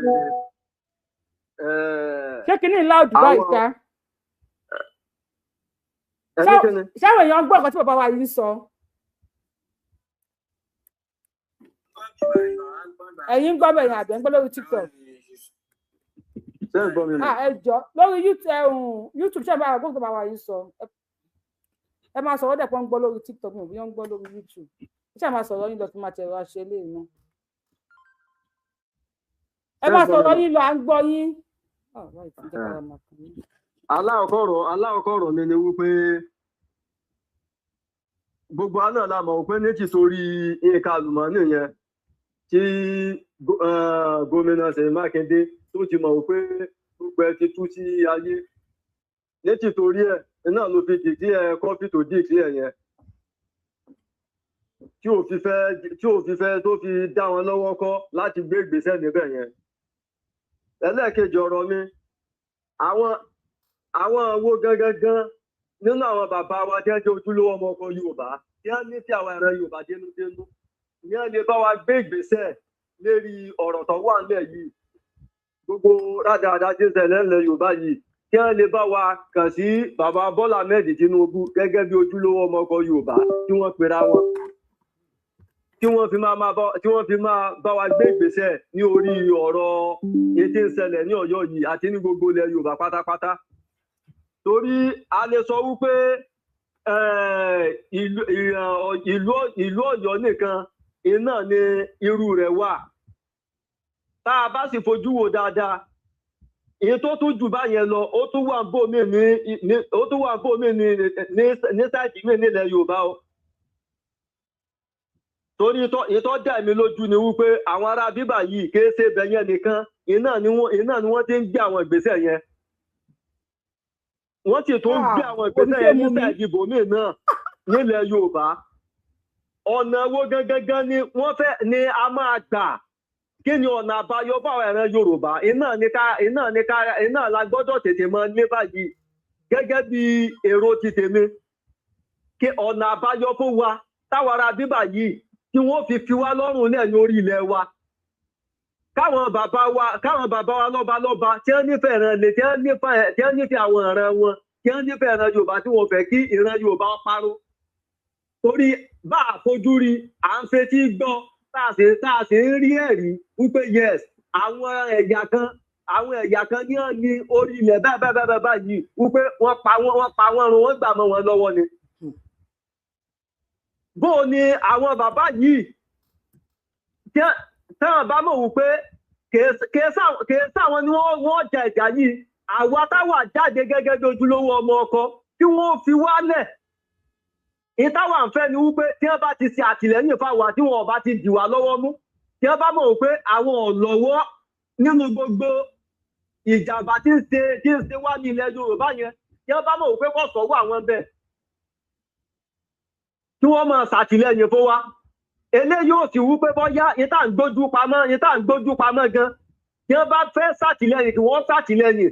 Ṣé kí ní ńlá òdùbá ìta ṣáwọn èèyàn ń gbọ́ nǹkan tí bàbá wa yìí ń sọ? Ẹ̀yin ń gbọ́ bẹ̀yìn àbẹ̀ ń gbọ́ lórí TikTok? Ṣé ń gbọ́ mi mọ́? Ẹ jọ, lórí YouTube, ṣé ẹ bá wa gbọ́ nǹkan bàbá wa yìí sọ? Ẹ máa sọ̀rọ̀ dẹ̀ pọ̀ ń gbọ́ lórí TikTok, mi ò bí wọ́n ń gbọ́ lórí YouTube. Ẹ ṣáà máa sọ̀rọ̀ yín lọ, kí n máa tẹ̀rọ aṣẹ lé iná. Ẹ máa sọ̀rọ̀ yín lọ, à ń gbọ́ yín. Aláàkọ́rọ̀ mi ni wípé gbogbo àná la mọ̀ pé ní tìtorí nǹkan àlùmọ́ọ́nì yẹn tí gómìnà Ṣèyí Mákindé tó ti mọ̀ pé gbogbo ẹ ti tú sí ayé, ní tìtorí ẹ̀ náà ló fi dìdí ẹ kọ́fí tó dìdí ẹ yẹn, tí ò fi fẹ́ tó fi dá wọn lọ́wọ́ kọ́ láti gbé ìgbésẹ̀ níbẹ̀ yẹn. Ẹlẹ́ẹ̀kejì ọ̀rọ̀ mi, àwọn wo gangan gan nínú àwọn bàbá wa tí wọ́n jẹ́ ojúlówó ọmọ ọkọ Yorùbá, tí wọ́n ní sí àwọn ìran Yorùbá dénúdénú, ní wọ́n lè bá wa gbé ìgbésẹ̀ lérí ọ̀rọ̀ tó wà nílẹ̀ yìí, gbogbo rádaràda tí ń ṣẹlẹ̀ ńlẹ̀ Yorùbá yìí, kí wọ́n lè bá wa kàn sí bàbá Bọ́lá Ahmed Tinubu gẹ́gẹ́ bí ojúlówó ọmọ ọkọ Yorùbá tí wọ́n pera wọn, tí wọ́n fi máa bá wa gbé ìgbésẹ̀ ní orí ọ̀rọ̀ ètí ń ṣẹlẹ̀ ní Ọ̀yọ́ yìí àti ní gbogbo ilẹ̀ Yorùbá pátápátá. Torí a lè sọ wípé ìlú Ọ̀yọ́ nìkan iná ni irú rẹ̀ wà. Tá a bá sì fojú wo dáadáa, èyí tó tún jù báyẹn lọ, ó tún wà bòmí ní sáìtì mi nílẹ̀ Yorùbá o. Torí ìtọ́ dá mi lójú ni wípé àwọn ará bíbà yìí kìí ṣe ibẹ̀ yẹn nìkan iná ni wọ́n ti ń gbé àwọn ìgbésẹ̀ yẹn. Wọ́n sì tún ń gbé àwọn ìgbésẹ̀ yẹn ní sáìdì ibòmíì náà nílẹ̀ Yorùbá. Ọ̀nà wo gangan ni wọ́n fẹ́ ni a máa gbà? Kí ni ọ̀nà àbáyọ fáwọn ẹ̀ràn Yorùbá? Iná la gbọ́dọ̀ tètè mọ ní báyìí gẹ́gẹ́ bí èrò ti tèmi. Kí ọ̀nà àbáyọ fún wa táwọn ará bíbà yìí tí wọ́n fi wá lọ́rùn lẹ̀ ní orí ilẹ̀ wa. Káwọn bàbá wa lọ́ba lọ́ba tí wọ́n nífẹ̀ẹ́ ìran lè, tí wọ́n nífẹ̀ẹ́ àwọn ìran wọn, tí wọ́n nífẹ̀ẹ́ ìran Yorùbá, tí wọ́n fẹ́ kí ìran Yorùbá parun. Torí bá a fojú rí, à ń fetí gbọ́, tá a sì ń rí ẹ̀rí wípé yes, àwọn ẹ̀yà kan ní orí ilẹ̀ báyìí báyìí wípé wọ́n pa wọ́n run, wọ́n gbà mọ́ wọn lọ́wọ́ ni. Bó ni àwọn bàbá yìí táwọn bá mọ̀ wípé kìí sáwọn ni wọ́n jà ìjà yìí, àwa táwa jáde gẹ́gẹ́ bí ojúlówó ọmọ ọkọ tí wọ́n fi wálẹ̀. Ìtawà ń fẹ́ ni wípé tí wọ́n bá ti ṣe àtìlẹ́yìn fáwa, tí wọ́n bá ti dì wá lọ́wọ́ mú, tí wọ́n bá mọ̀ wípé àwọn ò lọ́wọ́ nínú gbogbo ìjàmbá tí ń ṣe wá ní ilẹ̀ Yorùbá yẹn, tí wọ́n bá mọ̀ wípé kò sọ́wọ́ àwọn bẹ́ẹ̀. kí wọ́n máa ṣàtìlẹ́yìn fún wa. Eléyìí ò sì wú pé bọ́yá yín tá à ń gbójú pamọ́, yín tá à ń gbójú pamọ́ gan, tí wọ́n bá fẹ́ ṣàtìlẹ́yìn kí wọ́n ṣàtìlẹ́yìn.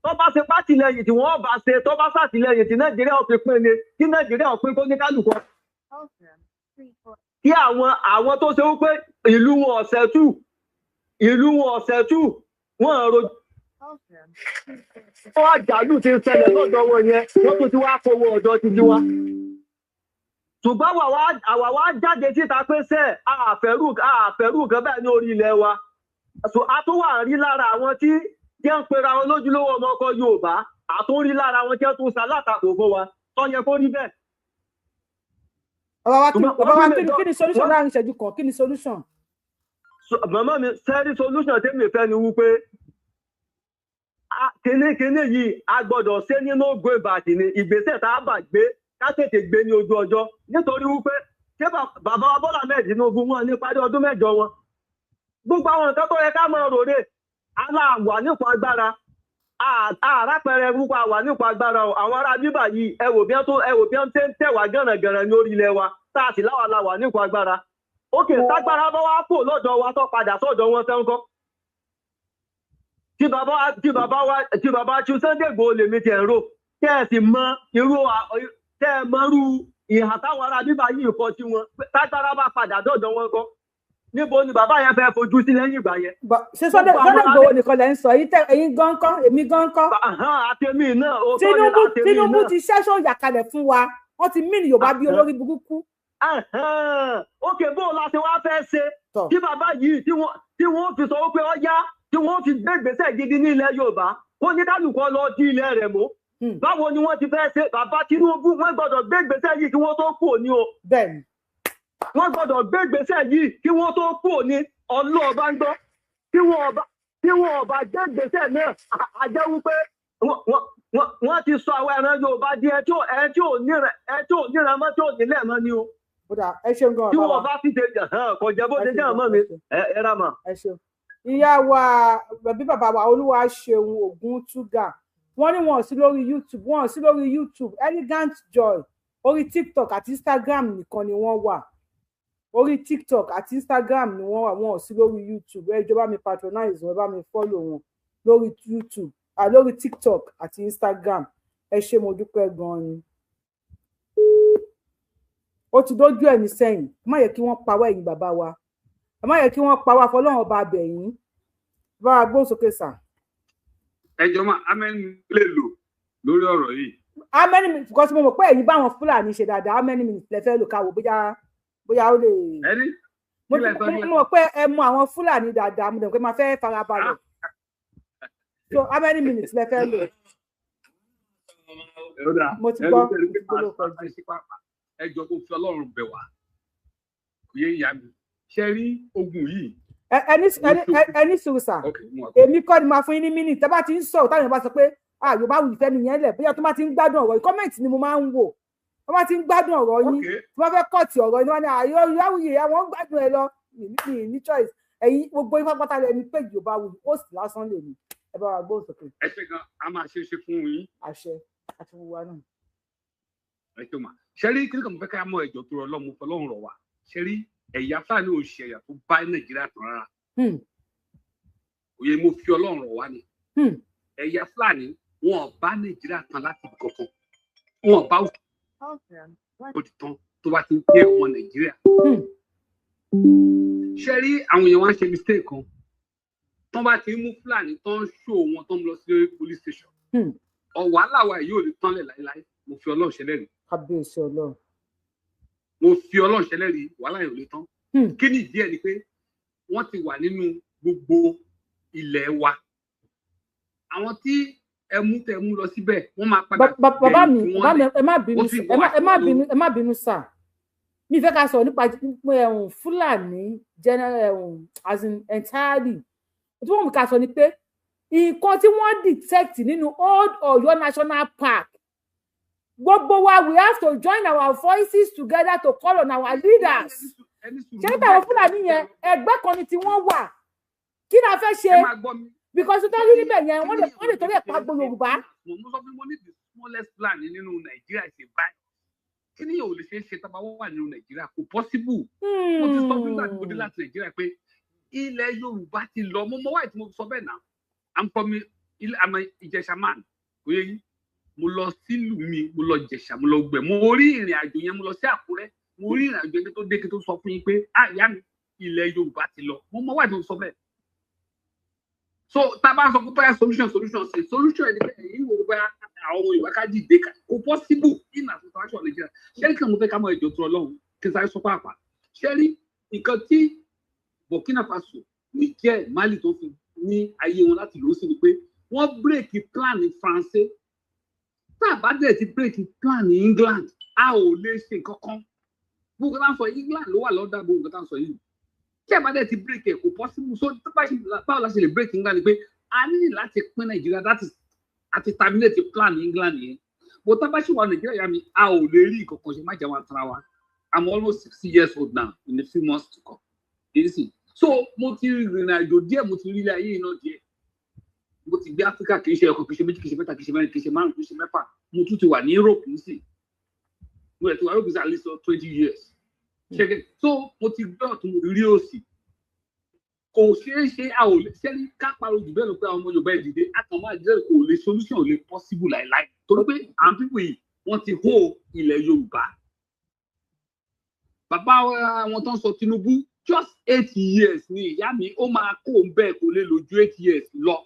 Tó bá ṣe pátìlẹ́yìn tí wọ́n bá ṣe, tó bá ṣàtìlẹ́yìn tí Nàìjíríà ò fi pín ni, kí Nàìjíríà ò pín kó ní kálukú. Kí àwọn tó ṣe wípé ìlú wọn ọ̀sẹ̀ tù, ìlú wọn ọ̀sẹ̀ tù, wọ́n ro wọ́n àjálù ti ń ṣẹlẹ̀ lọ́dọ̀ wọn yẹn, wọ́n tún ti wá kówó ọ̀dọ̀ títí wa. Ṣùgbọ́n àwa wá jáde síta pé sẹ́ àfẹ́rù nǹkan bẹ́ẹ̀ ní orí ilẹ̀ wa. A tún wà rí lára àwọn tí jẹ́ ń pera wọn lójúlówó ọmọ ọkọ Yorùbá, a tún rí lára àwọn tí wọ́n tún ṣalátakò fún wa, tó yẹ kó rí bẹ́ẹ̀. Bàbá wa, kí ni solution láàrin ìṣẹ́jú kan? Kí ni solution? Màmá mi, sẹ́rí solution tèmi fẹ́ ni wípé kíní yìí a gbọ́dọ̀ ṣe nínú go back ni. Ìgbésẹ̀ tá a bá gbé, ká tètè gbé ní ojú ọjọ́, nítorí wípé ṣé bàbá wa Bọ́lá Ahmed Tinubu wọn ní parí ọdún 8 wọn. Gbogbo àwọn nǹkan tó yẹ ká máa ròde, aláwà nípa agbára, àràpẹrẹ wípé àwà nípa agbára o. Àwọn ará bíbà yìí, ẹ wò bí wọ́n ṣe ń tẹ̀wá gànàgànà ní orí ilẹ̀ wa, tá a sì láwà láwà nípa agbára. Ókè, tágbára bá wá kò lọ́dọ̀ wa tó padà sọ́dọ̀ wọn tán kọ́. Tí bàbá tí Sunday Igboho lèmi tiẹ̀ ń rò, tẹ́ ẹ sì mọ irú, tẹ́ ẹ mọ irú ìhà táwọn ará bíbá yìí kọ sí wọn, tágbára bá padà dọ̀dọ̀ wọn kọ́, níbo ni bàbá yẹn fẹ́ fojú sí lẹ́yìn ìgbà yẹn? Ṣé Sunday Igboho nìkan lẹ́ ń sọ yìí? Ẹ̀yin gan kọ́, èmi gan kọ́. Àtẹ̀mí náà. Tinubu ti ṣẹ́ṣọ́ ìyàkalẹ̀ fún wa, wọ́n ti mí ní Yorùbá bí olórí burúkú. Ókè, bó o la ṣe wá fẹ́ ṣe tí bàbá yìí tí wọ́n fi sọ wípé ó yá, tí wọ́n fi gbé ìgbésẹ̀ gidi ní ilẹ̀ Yorùbá, kó ní kálukú lọ di ilẹ̀ rẹ̀ mú. Báwo ni wọ́n ti fẹ́ ṣe? Bàbá Tinubu wọ́n gbọ́dọ̀ gbé ìgbésẹ̀ yìí kí wọ́n tó kú òní o. Bẹ́ẹ̀ni. Wọ́n gbọ́dọ̀ gbé ìgbésẹ̀ yìí kí wọ́n tó kú òní. Ọlọ́ọ̀bá ń gbọ́. Tí wọ́n ọba gbé ìgbésẹ̀ náà, a jẹ́ wípé wọ́n ti sọ àwọn ẹran Yorùbá di ẹ tí ò níran mọ́, tí ò nílẹ̀ mọ́ ni o. Ẹ ṣeun gan. Tí wọ́n bá fi ṣe kò jẹ́ bó ṣe jẹ́ ọmọ mi, ẹ rà mà. Ẹ ṣeun. Ìyá wa, bí bàbá wa Olúwa ṣeun Ògúntúgà, wọ́n ní wọn ò sí lórí YouTube, wọn ò sí lórí YouTube. Elegant Joy, orí TikTok àti Instagram nìkan ni wọ́n wà. Orí TikTok àti Instagram ni wọ́n wà, wọn ò sí lórí YouTube. Ẹ jọ̀ọ́ bá mi patronize wọn, ẹ bá mi follow wọn lórí YouTube, lórí TikTok àti Instagram. Ẹ ṣé, mo dúpẹ́ gan-an ni. Ó ti dójú ẹ̀mí sẹ́yìn. Ẹ má yẹ kí wọ́n pa wá, ẹ̀yin bàbá wa, ẹ má yẹ kí wọ́n pa wá. Fọlọ́run ọba abẹ̀yìn bá wa gbóhùn sókè sà. Ẹ jọ máa amẹ́ni lè lò lórí ọ̀rọ̀ yìí. How many minutes? Because mo mọ̀ pé ẹ̀yin bá àwọn Fúlàní ṣe dáadáa. How many minutes lẹ fẹ́ lò ká wò bóyá ó lè. Ẹni mo mọ̀ pé ẹ mọ àwọn Fúlàní dáadáa, mo dẹ̀ pé máa fẹ́ farabalẹ̀. So how many minutes lẹ fẹ́ lò? Mo ti gbọ́. Ẹ jọ kó fi Ọlọ́run bẹ̀ wá, kò yé ìyá mi, ṣe rí ogun yìí. Ẹni sùúrù sà, èmi kọ́ ni máa fún yín ní mínítì. Tẹ́ bá ti ń sọ̀rọ̀, táwọn èèyàn bá sọ pé Yorùbá wù ìfẹ́ nìyẹn lẹ̀, bóyá tó bá ti ń gbádùn ọ̀rọ̀ yìí, kọ́mẹ̀ntì ni mo máa ń wò. Wọ́n bá ti ń gbádùn ọ̀rọ̀ yín, tí wọ́n fẹ́ kọ́ọ̀tì ọ̀rọ̀ yín, wọ́n ní Yorùbá wù yìí, àwọn ń gbádùn ẹ lọ, ní choice. Ẹ̀yin gbogbo ifá pátá lẹ́ni pé Yorùbá wù host lásán lè ní. Ẹ bá wa gbóhùn sókè. Ẹ ṣe gan, a máa ṣe é ṣe fún yín. Àṣẹ àti gbogbo wa náà. Ẹ ṣe mà ṣe rí kí ni kò mọ̀ fẹ́ ká mọ ẹ̀jọ̀ tó rọ lọ́mú fọlọ́run rọ̀ wá. Ṣe rí ẹ̀yà Fúlàní ò ṣe ẹ̀yà tó bá Nàìjíríà tán rárá. Òye mo fi Ọlọ́run rọ̀ wá ni. Ẹ̀yà Fúlàní wọn ò bá Nàìjíríà tán láti ibi kankan. Wọn ò bá òdì tán tó bá ti ń jẹ́ ọmọ Nàìjíríà. Ṣe rí àwọn èèyàn wá ń ṣe mistake kan. Tán bá ti ń mú Fúlàní tán ń ṣó wọn tán lọ sí police station. Ọ̀wá làwa yóò lè tán lẹ̀ láéláé. Mo fi Ọlọ́run ṣẹlẹ́rìí. Kábíyèsí Ọlọ́run. Mo fi Ọlọ́run ṣẹlẹ́rìí, wàhálà yóò lè tán. Kí ni ìdí ẹ̀ ni pé wọ́n ti wà nínú gbogbo ilẹ̀ wa. Àwọn tí ẹ mú tẹ mú lọ síbẹ̀, wọ́n máa padà. Bàbá mi, ẹ má bínú, ẹ má bínú sà. Mi fẹ́ ká sọ̀rọ̀ nípa Fúlàní general as in entirely. Tí wọ́n mú ká sọ ni pé nǹkan tí wọ́n detect nínú Old Ọ̀yọ́ National Park, gbogbo wa, we have to join our voices together to call on our leaders. Ṣé táwọn Fúlàní yẹn ẹgbẹ́ kan ni tí wọ́n wà, kí la fẹ́ ṣe? Because tó rí níbẹ̀ yẹn, wọ́n lè torí ẹ̀ pa gbogbo Yorùbá. Mo sọ fún mo ní the smallest plan nínú Nàìjíríà ṣe báyìí. Kí ni yóò lè ṣe é ṣe tá a bá wà nínú Nàìjíríà? Kò possible. Mo ti sọ fún nígbà tí mo dé láti Nàìjíríà pé ilẹ̀ Yorùbá ti lọ. Mo mọ wáyé tí mo sọ bẹ́ẹ̀ náà. I'm from ilẹ̀, I'm a Ìjẹ̀ṣà man, kò yẹ yín. Mo lọ sílùú mi, mo lọ Ìjẹ̀ṣà, mo lọ gbẹ̀, mo rí ìrìn àjò yẹn. Mo lọ sí Àkúrẹ́, mo rí ìrìn àjò yẹn tó dé kí tó sọ fún yín pé, ah, ìyá mi, ilẹ̀ Yorùbá ti lọ. Mo mọ wáyé tí mo sọ bẹ́ẹ̀. So tá a bá sọ pé báyà solution sí solution ẹni pé èyí wò báyà àwọn ọmọ Yorùbá ká dìde, kò possible in association Nàìjíríà. Ṣé kí mo fẹ́ ká mọ ìjọ tó Ọlọ́run kí n sáré sọ pàápàá. Ṣé rí nǹkan tí Burkina Faso, Niger, Mali tó fi ní ayé wọn láti lò ó sí ni pé wọ́n break plan France. Tá a bá dẹ̀ ti break plan England, a ò lè ṣe nǹkan kan. Gbogbo tá à ń sọ, England ló wà lọ́dà. Gbogbo tá à ń sọ yìí, tí a bá dẹ̀ ti break ẹ̀, kò possible. So tó bá ṣe, báwo la ṣe lè break England? Ni pé a ní láti pín Nàìjíríà, that is àti terminate plan England yẹn. Bó tá bá ṣì wà Nàìjíríà yá mi, a ò lè rí nǹkan kan ṣe. Má jẹ́ wọn tara wa. I'm almost 60 years old now in a few months to come. You see, so mo ti rìnrìn àjò díẹ̀, mo ti rí ilé ayé iná díẹ̀, mo ti gbé Áfíríkà, kì í ṣe ọkọ̀, kì í ṣe méjì, kì í ṣe mẹ́ta, kì í ṣe mẹ́rin, kì í ṣe márùn, kì í ṣe mẹ́fà. Mo tún ti wà ní Europe nísìn. Mo rẹ̀ ti wà Europe sí at least 20 years. Ṣẹ́gẹ́ so mo ti gbé ọ̀tún, mo rí òsì. Kò ṣeé ṣe, a ò lè ṣe ní ká pariwo jù bẹ́ẹ̀ lọ pé àwọn ọmọ Yorùbá, ẹ̀ dìde, a kàn máa jẹ́. Kò lè, solution ò lè possible láìláì, torí pé àwọn people yìí, wọ́n ti hó ilẹ̀ Yorùbá. Bàbá àwọn tó ń sọ Tinubu, just 8 years ni, ìyá mi, ó máa kó ń bẹ́ẹ̀. Kò lè lò ju 8 years lọ.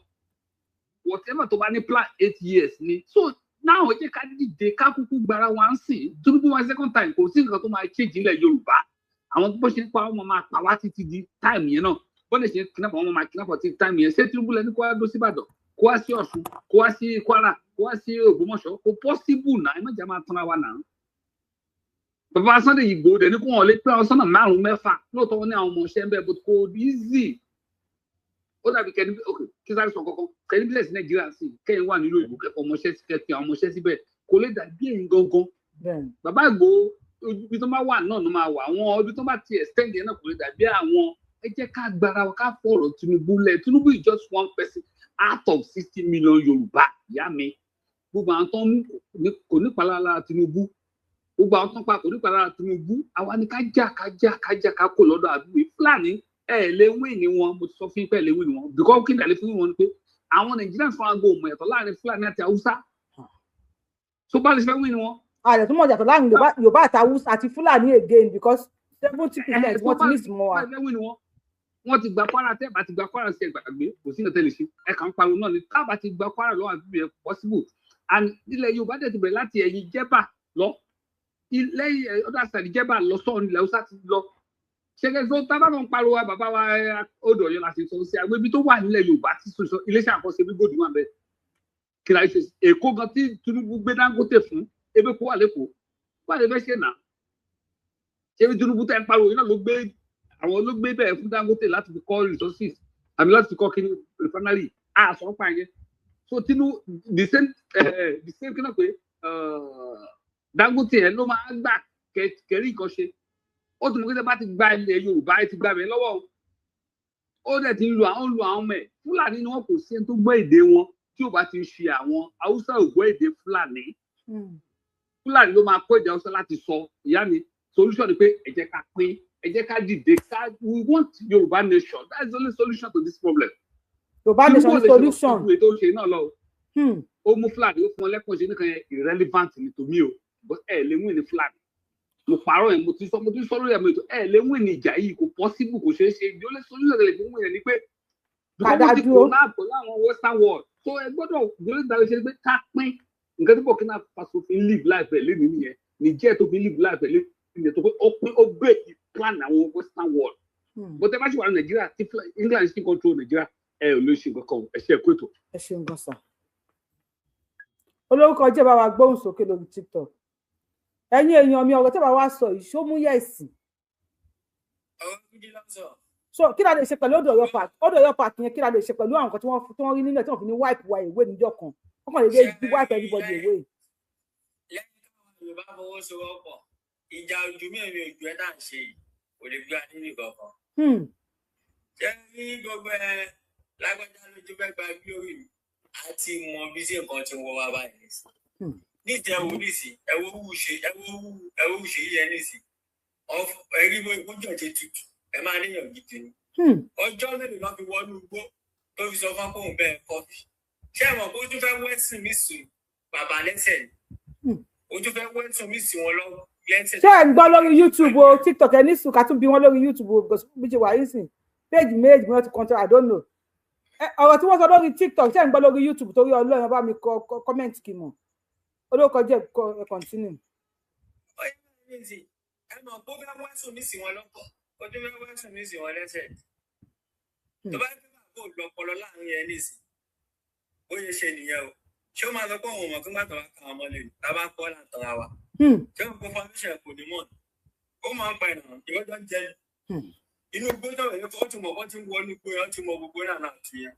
Whatever tó bá ní plan, 8 years ni. So now, ẹ jẹ́ ká dìde, ká kúkú gbára wa ń sìn. Tinubu wá second time, kò sí nǹkan tó máa change ilẹ̀ Yorùbá. Àwọn tó ṣe ń pa wọn máa pa wá títí di time yẹn náà. Bọ́n lè ṣe kidnap wọn, máa kidnap títí time yẹn. Ṣé Tinubu lẹni kó wá dó síbàdàn, kó wá sí Ọ̀ṣun, kó wá sí Kwara, kó wá sí Ògbómọ̀ṣọ́? Kò possible náà. Ẹ má jà máa tanra wa náà. Bàbá Sunday Igboho dẹ̀ ní kó wọn lè pé àwọn sọ́nà márùn-ún mẹ́fà. Lóòótọ́, wọn ní àwọn ọmọ ọṣẹ́ ń bẹ́ẹ̀, but kò easy. Ó dàbí kẹ́ni, ok, kí sáré sọ kọ́kọ́ kẹ́ni bílẹ̀ sí Nàìjíríà sí, kẹ́yìn wà nílò ìbò, kẹ́kọ̀ọ́ ọmọọṣẹ́ sí, kẹ́kẹ́ àwọn ọmọọṣẹ́ síbẹ̀, kò lè dàbí èyí gangan. Bàbá Ìgbòho, ibi tó bá wà náà ló máa wà. Àwọn ibi tó bá ti extend yẹn náà kò lè dàbí àwọn. Ẹ jẹ́ ká gbára wa, ká fọ̀rọ̀ Tinubu lẹ̀. Tinubu is just one person out of 60 million Yorùbá. Ìyá mi, gbogbo àwọn tó ń mú kò ní palára Tinubu, gbogbo àwọn tó ń pa kò ní palára Tinubu. Àwa ni ká jà, ká jà, ká jà, ká kó lọ́dọ̀ àdúgbò Fúlàní. Ẹ lè win ní wọn. Mo ti sọ fún yín pé ẹ lè win ní wọn, because kí ni àlè fún wọn ni pé àwọn Nigerians fún aago mọ̀ ẹ̀tọ́ láàrin Fúlàní àti Haúsá. So bá lè fẹ́ win ní wọn. Ààrẹ tó mọ̀ yàtọ̀ láàrin Yorùbá àti Haúsá àti Fúlàní again, because 70% wọ́n ti mix mọ́ wa. Wọ́n ti gba Kwara. Tẹ́ bá ti gba Kwara sí, ẹgbàgbé, kò sí nǹkan tẹ́ lè ṣe. Ẹ kàn ń pariwo náà ni. Tá bá ti gba Kwara lọ́wọ́ àbí ẹ possible. And ilẹ̀ Yorùbá dẹ̀ ti bẹ̀rẹ̀ láti ẹ̀yìn Jẹ́bà lọ, lẹ́yìn ọ̀dọ̀ àṣàlì Jẹ́bà lọ sọ́ọ̀ nílẹ̀ Haúsá ti lọ. Ṣẹkẹ tó tá bá ń pariwo wa, bàbá wa, odò Ọ̀yọ́ la ṣe sọ sí àwọn ibi tó wà nílẹ̀ Yorùbá tí sọ iléeṣẹ́ àkọsí bí gbòdì wà bẹ́ẹ̀. Kí la ṣe Èkó gan tí Tinubu gbé Dangote fún ebe kó wà lẹ́kọ̀ọ́ wà lè fẹ́ ṣe nà? Ṣé bí Tinubu tẹ́ ń pariwo yìí náà ló gbé àwọn ló gbé bẹ́ẹ̀ fún Dangote láti fi kọ́ resources àbí láti fi kọ́ kí refinery àṣọ pa yẹn? So Tinubu, the same kí náà pé Dangote yẹn ló máa gbà kẹrí nǹkan ṣe. Ó tún mọ̀ pé tẹ́ bá ti gba ilẹ̀ Yorùbá, ẹ ti gba bẹ́ẹ̀ lọ́wọ́ o. Ó dẹ̀ ti ń lo àwọn ọmọ ẹ̀. Fúlàní ni wọn, kò sí ẹni tó gbọ́ èdè wọn tí ò bá ti ń ṣe àwọn Haúsá. Ò gbọ́ èdè Fúlàní. Fúlàní ló máa kó èdè Haúsá láti sọ. Ìyá mi, solution ni pé ẹ jẹ́ ká pín, ẹ jẹ́ ká dìde, ká we want Yorùbá nation. That's the only solution to this problem. Yorùbá nation is solution. Tinubu ò lè ṣe tó ṣe náà lọ. Ó mú Fúlàní, ó fún wọn lẹ́kùn ṣe nìkan yẹn, irrelevant ni to me o. But ẹ lè win ní Fúlàní. Mo parọ́ yẹn, mo ti sọ lórí ẹ̀mọ ètò. Ẹ lè win ní ìjà yìí, kò possible, kò ṣeé ṣe. The only solution lè fi win yẹn ni pé because wọ́n ti Kàdá dúró. kò náà pẹ̀lú àwọn western world, so ẹ gbọ́dọ̀ gbọ́dọ̀ dáre ṣe pé ká pín. Nǹkan tí Burkina Faso fi ń live life ẹ̀ lẹ́nu nìyẹn, Niger tó fi ń live life ẹ̀ lẹ́nu nìyẹn, tó pé ó pín, ó break plan àwọn western world. But ẹ bá ṣe wà ní Nàìjíríà tí England ṣì ń control Nàìjíríà, ẹ ò lè ṣe nǹkan kan. Ẹ ṣe, ẹ kú ètò. Ẹ ṣeun gan sir. Olórúkọ jẹ́ bá wa gbóhùn sókè lórí TikTok. Ẹ̀yin èèyàn mi, ọ̀rọ̀ tí bá wa sọ yìí, ṣó mú yẹ̀sì? So kí la lè ṣe pẹ̀lú Odò Ọ̀yọ́ Park? Odò Ọ̀yọ́ Park yẹn, kí la lè ṣe pẹ̀lú àwọn nǹkan tí wọ́n rí nílẹ̀ tí wọ́n fi ní wipe wa away níjọ́ kan? Wọ́n kàn lè dé wipe everybody away. Yorùbá fọwọ́sowọ́pọ̀. Ìjà ojú mẹ́rin ojú ẹ̀ tá à ń ṣe yìí kò lè gbé wa níbi kankan. Ṣé ní gbogbo ẹ lágbájá lójú fẹ́ gba glory mi, a ti mọ bí sí nǹkan ti ń wọ́ wá báyìí nísìnyí. Níìsín, ẹ wo níìsín, ẹ wo wù ṣe, ẹ wo wù ṣe yíyẹ níìsín, ẹ rí bó jọ̀ ṣe tutù, ẹ máa léèyàn gidi ni. Ọjọ́ mélòó lọ́ fi wọnú igbó tó fi sọ fún kóun bẹ́ẹ̀ kọfí? Ṣé ẹ mọ̀ pé ojú fẹ́ wẹ́sùn mí sùn bàbá lẹ́sẹ̀ ni? Ojú fẹ́ wẹ́sùn mí sí wọn lọ́wọ́ lẹ́sẹ̀. Ṣé ẹ ń gbọ́ lórí YouTube o, TikTok? Ẹ ní sùn ká tún bí wọn lórí YouTube o, because bí ṣe wà yìí sìn, page méjì wọn ti control, I don't know. Ọ̀rọ̀ tí wọ́n sọ lórí TikTok, ṣé ẹ ń gbọ́ lórí YouTube? Torí Ọlọ́run, bá mi kọ comment kì mọ̀ olóko jẹ́ ẹ continue. Ẹ mọ̀ pé ó fẹ́ wẹ́sùn mí sí wọn lọ́kọ̀, ojú fẹ́ wẹ́sùn mí sí wọn lẹ́sẹ̀. Tó bá gbé bàbá ò lọpọlọ láàrin ẹ nísìn, ó yẹ ṣe nìyẹn o. Ṣé ó máa sọ pé òun mọ̀ kí gbàtọ̀ wá ká ọmọ lè tá a bá kọ́ látara wa? Ṣé o kò foundation kò ní mọ̀? Ó máa ń pa ìrànà ìwọ́jọ́ ń jẹ inú igbó náà yẹ kó ti mọ̀ bó ti ń wọnú igbó yẹn, ó ti mọ gbogbo náà náà ti yẹn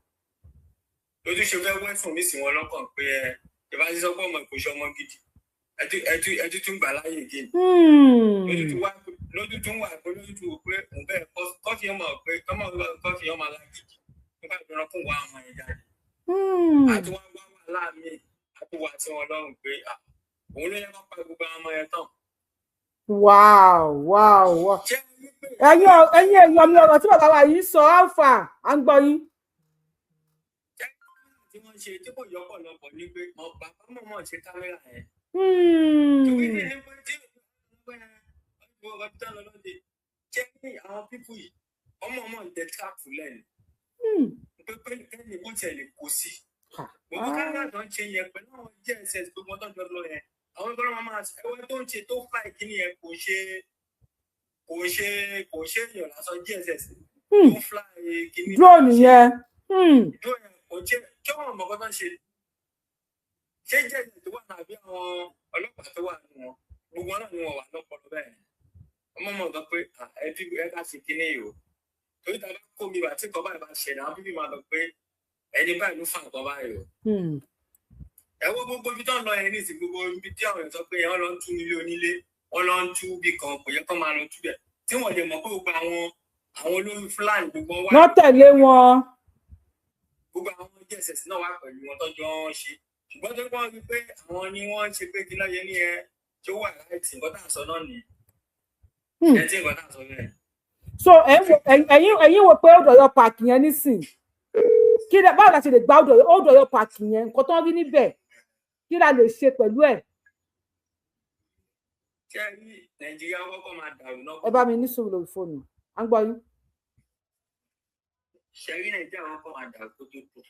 lójú ṣe fẹ́ wẹ́sùn mí sí wọn lọ́kàn pé ẹ ìbá sísọ pé ọmọ ìkóṣe ọmọ gidi, ẹtú tún gbà láàyè gé lójú tún wà pé lójú tún wò pé òun bẹ́ẹ̀ kọ́fì ọmọ pé ọmọ kọ́fì ọmọ alágídí nípa ìdúró kún wa ọmọ yẹn jáde àti wọn wá wà láàmì àti wà tí wọn lọ́rùn pé òun ló yẹ kó pa gbogbo àwọn ọmọ yẹn tán. Wow. Ẹ̀yin èèyàn mi, ọ̀rọ̀ tí bàbá wa yìí sọ, alpha, à ń gbọ́ yín. Tí wọ́n ṣe tí kò yọpọ̀lọpọ̀ ní pé bàbá mọ̀mọ́ ṣe kámẹ́rà yẹn. Torí ní ní pé tí ọ̀rọ̀ tó lọ lọ́dẹ jẹ́ ní àwọn pípù yìí, ọmọ ọmọ ń tẹ tíráàpù lẹ́nu pé pé kẹ́ni kó tiẹ̀ lè kó sí. Gbogbo kámẹ́rà tó ń ṣe yẹn pẹ̀lú àwọn JSS, gbogbo tó ń jọ lọ yẹn, àwọn ìgbọ́dọ̀ máa ẹwẹ́ tó ń ṣe tó fly kíní yẹn, kò ṣe èèyàn lásán, JSS tó fly kíní. Drone yẹn. Drone yẹn kò ṣe kí wọ́n mọ̀ kọ́ tó ń ṣe. Ṣé JSS tó wà náà àbí àwọn ọlọ́pàá tó wà nù wọn, gbogbo náà ni wọn wà lọ́pọ̀lọ́ bẹ́ẹ̀. Ọmọ mọ̀ sọ pé ẹ fi ẹ ká ṣe kíní yìí o, torí ta bá kó mi wà tí nǹkan báyìí bá ṣẹlẹ̀, àwọn bíbí máa lọ pé ẹni báyìí ló fa nǹkan báyìí o. Ẹ wo gbogbo ibi tó ń lọ yẹn nísìnyí, gbogbo ibi tí àwọn èèyàn sọ pé wọ́n lọ ń tú nílé onílé, wọ́n lọ ń tú bí kan, kò yẹ kó máa lọ tú bẹ̀, tí wọ́n lè mọ̀ pé gbogbo àwọn olórí Fúlàní gbogbo wà. Wọ́n tẹ̀lé wọn. Gbogbo àwọn JSS náà wà pẹ̀lú wọn tọ́jọ́ ń ṣe, ṣùgbọ́n tó wọ́n rí pé àwọn ni wọ́n ṣe pé kí lọ́yẹ ní ẹ tó wà láìsí nǹkan tá à ń sọ náà nìyẹn. Ẹ tí nǹkan tá à ń sọ bẹ́ẹ̀. So ẹ̀yin wò pé Old Ọ̀yọ́ park yẹn nísìn, kí lẹ báwo la ṣe lè gba Old Ọ̀yọ́ park yẹn? Nǹkan tó ń rí níbẹ̀, kí la lè ṣe pẹ̀lú ẹ̀? Ṣé ẹ rí Nàìjíríà kọ́kọ́ máa dàrú náà. Ẹ bá mi ní sùúrù lórí fóònù, à ń gbọ́ yín. Ṣé rí Nàìjíríà kọ́kọ́ máa dàrú kó tó tó.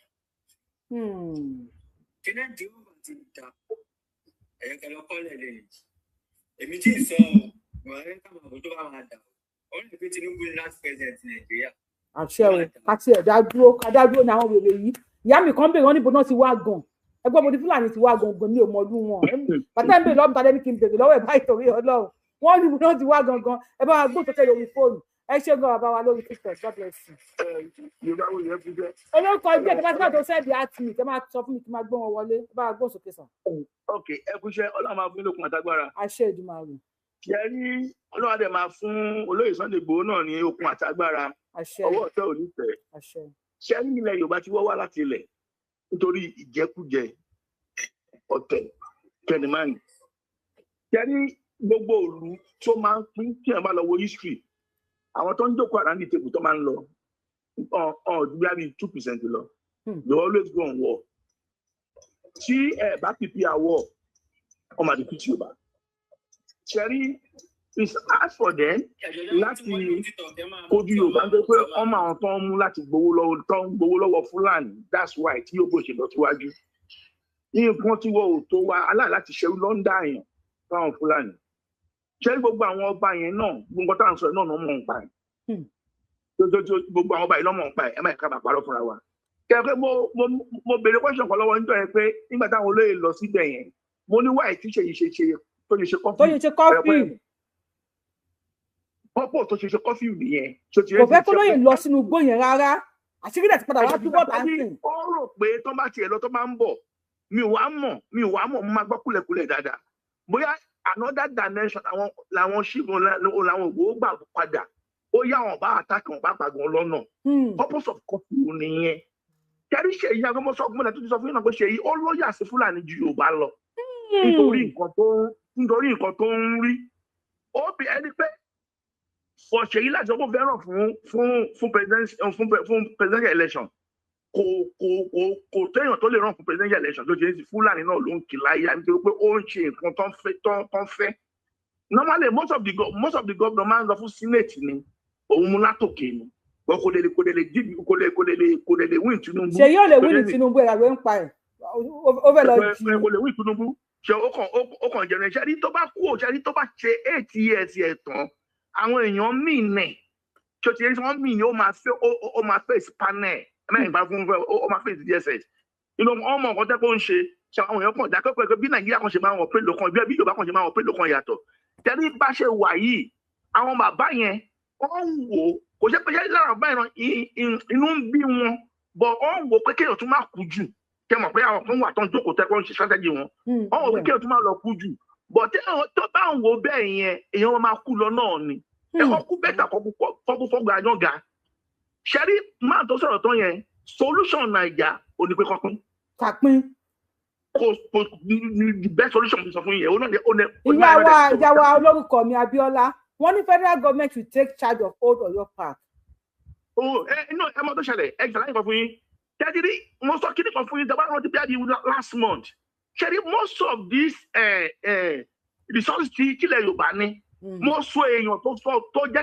Tí Nàìjíríà bá ti dà, ẹ̀yẹ kẹlẹ́ kọ́lẹ̀ lè èmi tí ì sọ ọ́ ẹ̀ ká máa bọ̀ tó bá máa dà ó lè fi Tinubu ní last president Nàìjíríà. Àṣẹ o. Ká tiẹ̀ dá dúró, ká dá dúró ní àwọn wèrè yìí. Ìyá mi kan béèrè, wọn níbo náà ti wá gan. Ẹgbẹ́ mo ní Fúlàní ti wá gangan ní òmòlú wọn. Bàtà ń béèrè lọ́wọ́ mi, ní kí n béèrè lọ́wọ́ ẹ̀ báyìí torí Ọlọ́run. Wọ́n níbo náà ti wá gangan. Ẹ bá wa gbó sókè lórí fóònù. Ẹ ṣé gan, bàbá wa lórí TikTok, God bless you. Yorùbá wo yẹn fi jẹ. Olórúkọ ibi ẹ̀ tẹ́ bá tó send at me, tẹ́ máa sọ fún mi kí n máa gbé wọn wọlé. Ẹ bá wa gbó sókè sàn. Ok, ẹ kú iṣẹ́. Ọlọ́run máa fún lókun àtagbára. Àṣẹ Èdùmàrè. Ṣe rí, Ọlọ́run á dẹ̀ máa fún olóyè Sunday Igboho náà ní okun àtagbára. Àṣẹ. Ọwọ́ ọ̀tẹ̀ ò ní tẹ̀. Àṣẹ. Ṣe rí, ilẹ̀ Yorùbá ti wọ́ wá láti ilẹ̀ nítorí ìjẹkújẹ, ọ̀tẹ̀, kẹnìmánì. Ṣe rí, gbogbo òlu tó máa ń pín, tí ẹ̀ bá lọ wo history, àwọn tó ń jókòó around the table tó máa ń lọ ọ̀n bí 2% lọ. They always go on war. Tí ẹ bá prepare war, ọmọ àdìkú tí Yorùbá. Ṣe rí, it's hard for them láti kojú Yorùbá nítorí pé ọmọ àwọn tó ń mú láti gbowó lọ́wọ́, tó ń gbowó lọ́wọ́ Fúlàní. That's why tí yóò bó ṣe lọ síwájú nǹkan tí wọ́n ò tó wa aláì láti ṣerú lọ́ńdà èèyàn fáwọn Fúlàní. Ṣé gbogbo àwọn ọba yẹn náà, gbogbo nǹkan tá à ń sọ yẹn náà ló mọ̀ ń pa ẹ̀? Gbogbo àwọn ọba yìí ló mọ̀ ń pa ẹ̀. Ẹ má yẹ ká máa parọ́ fúnra wa. Kẹ́kẹ́ mo béèrè question kan lọ́wọ́ níjọ́ yẹn pé nígbà táwọn olóyè lọ síbẹ̀ yẹn, mo ní wáyé tí ṣèyí ṣe ṣe tó ṣe ṣe curfew. Tó ṣe ṣe curfew. Purpose tó ṣe ṣe curfew nìyẹn. Kò fẹ́ kó lóye lọ sínú igbó yẹn rárá. Àṣírí dẹ̀ ti padà wá túbọ̀ bá ń sìn. Ó rò pé tó bá tiẹ̀ lọ, tó bá ń bọ̀, mi ò wá mọ̀, mo máa gbọ́ kúlẹ̀kúlẹ̀ dáadáa bóyá another dimension àwọn làwọn ṣígun làwọn ògbó gbà padà. Ó yá, àwọn bá attack wọn bá pàgọ́ lọ́nà. Purpose of curfew nìyẹn. Kẹrí, ṣe yí agbọmọsọ ọgbọmọdé tó ti sọ fún yín náà pé ṣe yí ó lóyà sí Fúlàní ju Yorùbá lọ. Nítorí nǹkan tó ń rí, ó bí ẹni pé for Ṣèyí láti sọ pé ó fẹ́ràn fún presidential election, kò téèyàn tó lè ràn fún presidential election tó ṣe é sí. Fúlàní náà ló ń kì láyà nítorí pé ó ń ṣe nǹkan tó ń fẹ́. Normally, most of the governor máa ń lọ fún senate ni, òun mú látòkè ni, but kò lè dí kò lè win Tinubu. Ṣèyí ò lè win ní Tinubu, ìràwé ń pa ẹ̀, ó fẹ́ lọ jí. Kò lè win Tinubu. Ṣe ó kàn jẹun. Ṣe rí tó bá kú ò, ṣe rí tó bá ṣe 8 years ẹ̀ tán, àwọn èèyàn míì nẹ̀ ṣe ti wọ́n míì ni ó máa face panel mẹ́rin bá fún ó máa face DSS inú ọmọ nǹkan tẹ́ kó ń ṣe. Ṣe àwọn èèyàn kàn dákẹ́ pé bí Nàìjíríà kan ṣe máa ń wọ̀ pé lókan, bí Yorùbá kan ṣe máa ń wọ̀ pé lókan yàtọ̀ tẹ́lí bá ṣe wà yìí. Àwọn bàbá yẹn, wọ́n ń wò ó, kò ṣe pé ṣe lára bàbá yẹn náà, inú ń bí wọn bọ̀, wọ́n ń wò ó pé kéèyàn tún má kú jù. Kẹ́ mọ̀ pé àwọn kan wà tó ń jókòó tẹ́ kó ń ṣe strategy wọn. Wọ́n wò ó pé kéèyàn tún má lọ kú jù bọ̀. Tó bá ń wò bẹ́ẹ̀ yẹn, èèyàn máa kú lọ náà ni. Ẹ̀kọ́ kú bẹ́tà kọ́kú fọ́gbà yànga. Ṣẹ́rí máa tó sọ̀rọ̀ tán yẹn, solution Naija ò ní pé kọ́kún. Kàpín. Kò the best solution mo sọ fún yẹn, ó náà ní ó ní. Ìyá wa olórúkọ mi Abíọ́lá, wọ́n ní federal government will take charge of Old Ọ̀yọ́ Park. O ẹ inú ẹ mọ tó ṣẹlẹ̀, ẹ ṣàlàyé kan fún yín. Tẹ́tí mo sọ kíní kan fún yín tẹ́ rántí bí i last month. Ṣẹ́rí most of these resources tí kílẹ̀ Yorùbá ní, mo sọ èèyàn tó sọ tó yẹ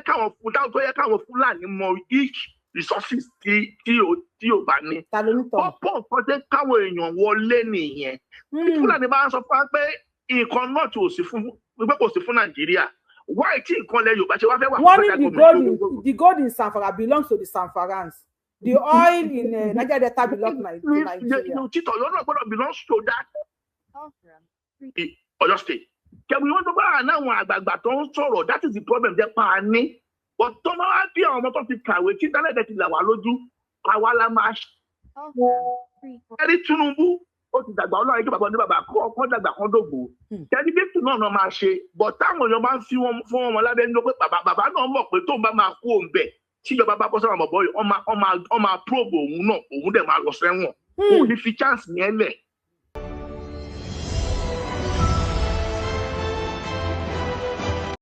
káwọn Fúlàní mọ each resources tí Yorùbá ní. Pọ́pọ́ nǹkan tẹ́ káwọn èèyàn wọlé nìyẹn. Tí Fúlàní bá ń sọ fún wa pé nǹkan náà tí ò sí fún pé kò sí fún Nàìjíríà, why tí nǹkan lẹ Yorùbá ṣe wá fẹ́ wà fún Wọ́n ní federal the government? gold in the gold in Zamfara belongs to the Zamfarans, the oil in Niger Delta belongs to Nigeria. Títọ̀ yọ náà gbọ́dọ̀ belongs to that Ọ̀yọ́ State. Kẹ̀mí wọn tó bá wà náwọn àgbààgbà tó ń sọ̀rọ̀, that is the problem jẹ́ pa á ní. But tó máa wá bí àwọn ọmọ tó ti kàwé tí internet ti là wá lójú, àwa la máa ṣe. Ẹni Tinubu ó ti dàgbà, Ọlọ́run ẹjọ́ bàbá ní bàbá kọ́ dàgbà kan dògbò. Tẹ́lí bíntù náà máa ṣe, but táwọn èèyàn bá ń fi wọn fún wọn lábẹ́ nínú pé bàbá náà mọ̀ pé tóun bá máa kú òun bẹ̀, tíjọba bá bọ́ sọ́wọ́n bọ̀bọ̀ yìí, wọ́n máa probe òun náà, òun dẹ̀ máa lọ sẹ́wọ̀n. Òun ní fi chance yẹn lẹ̀.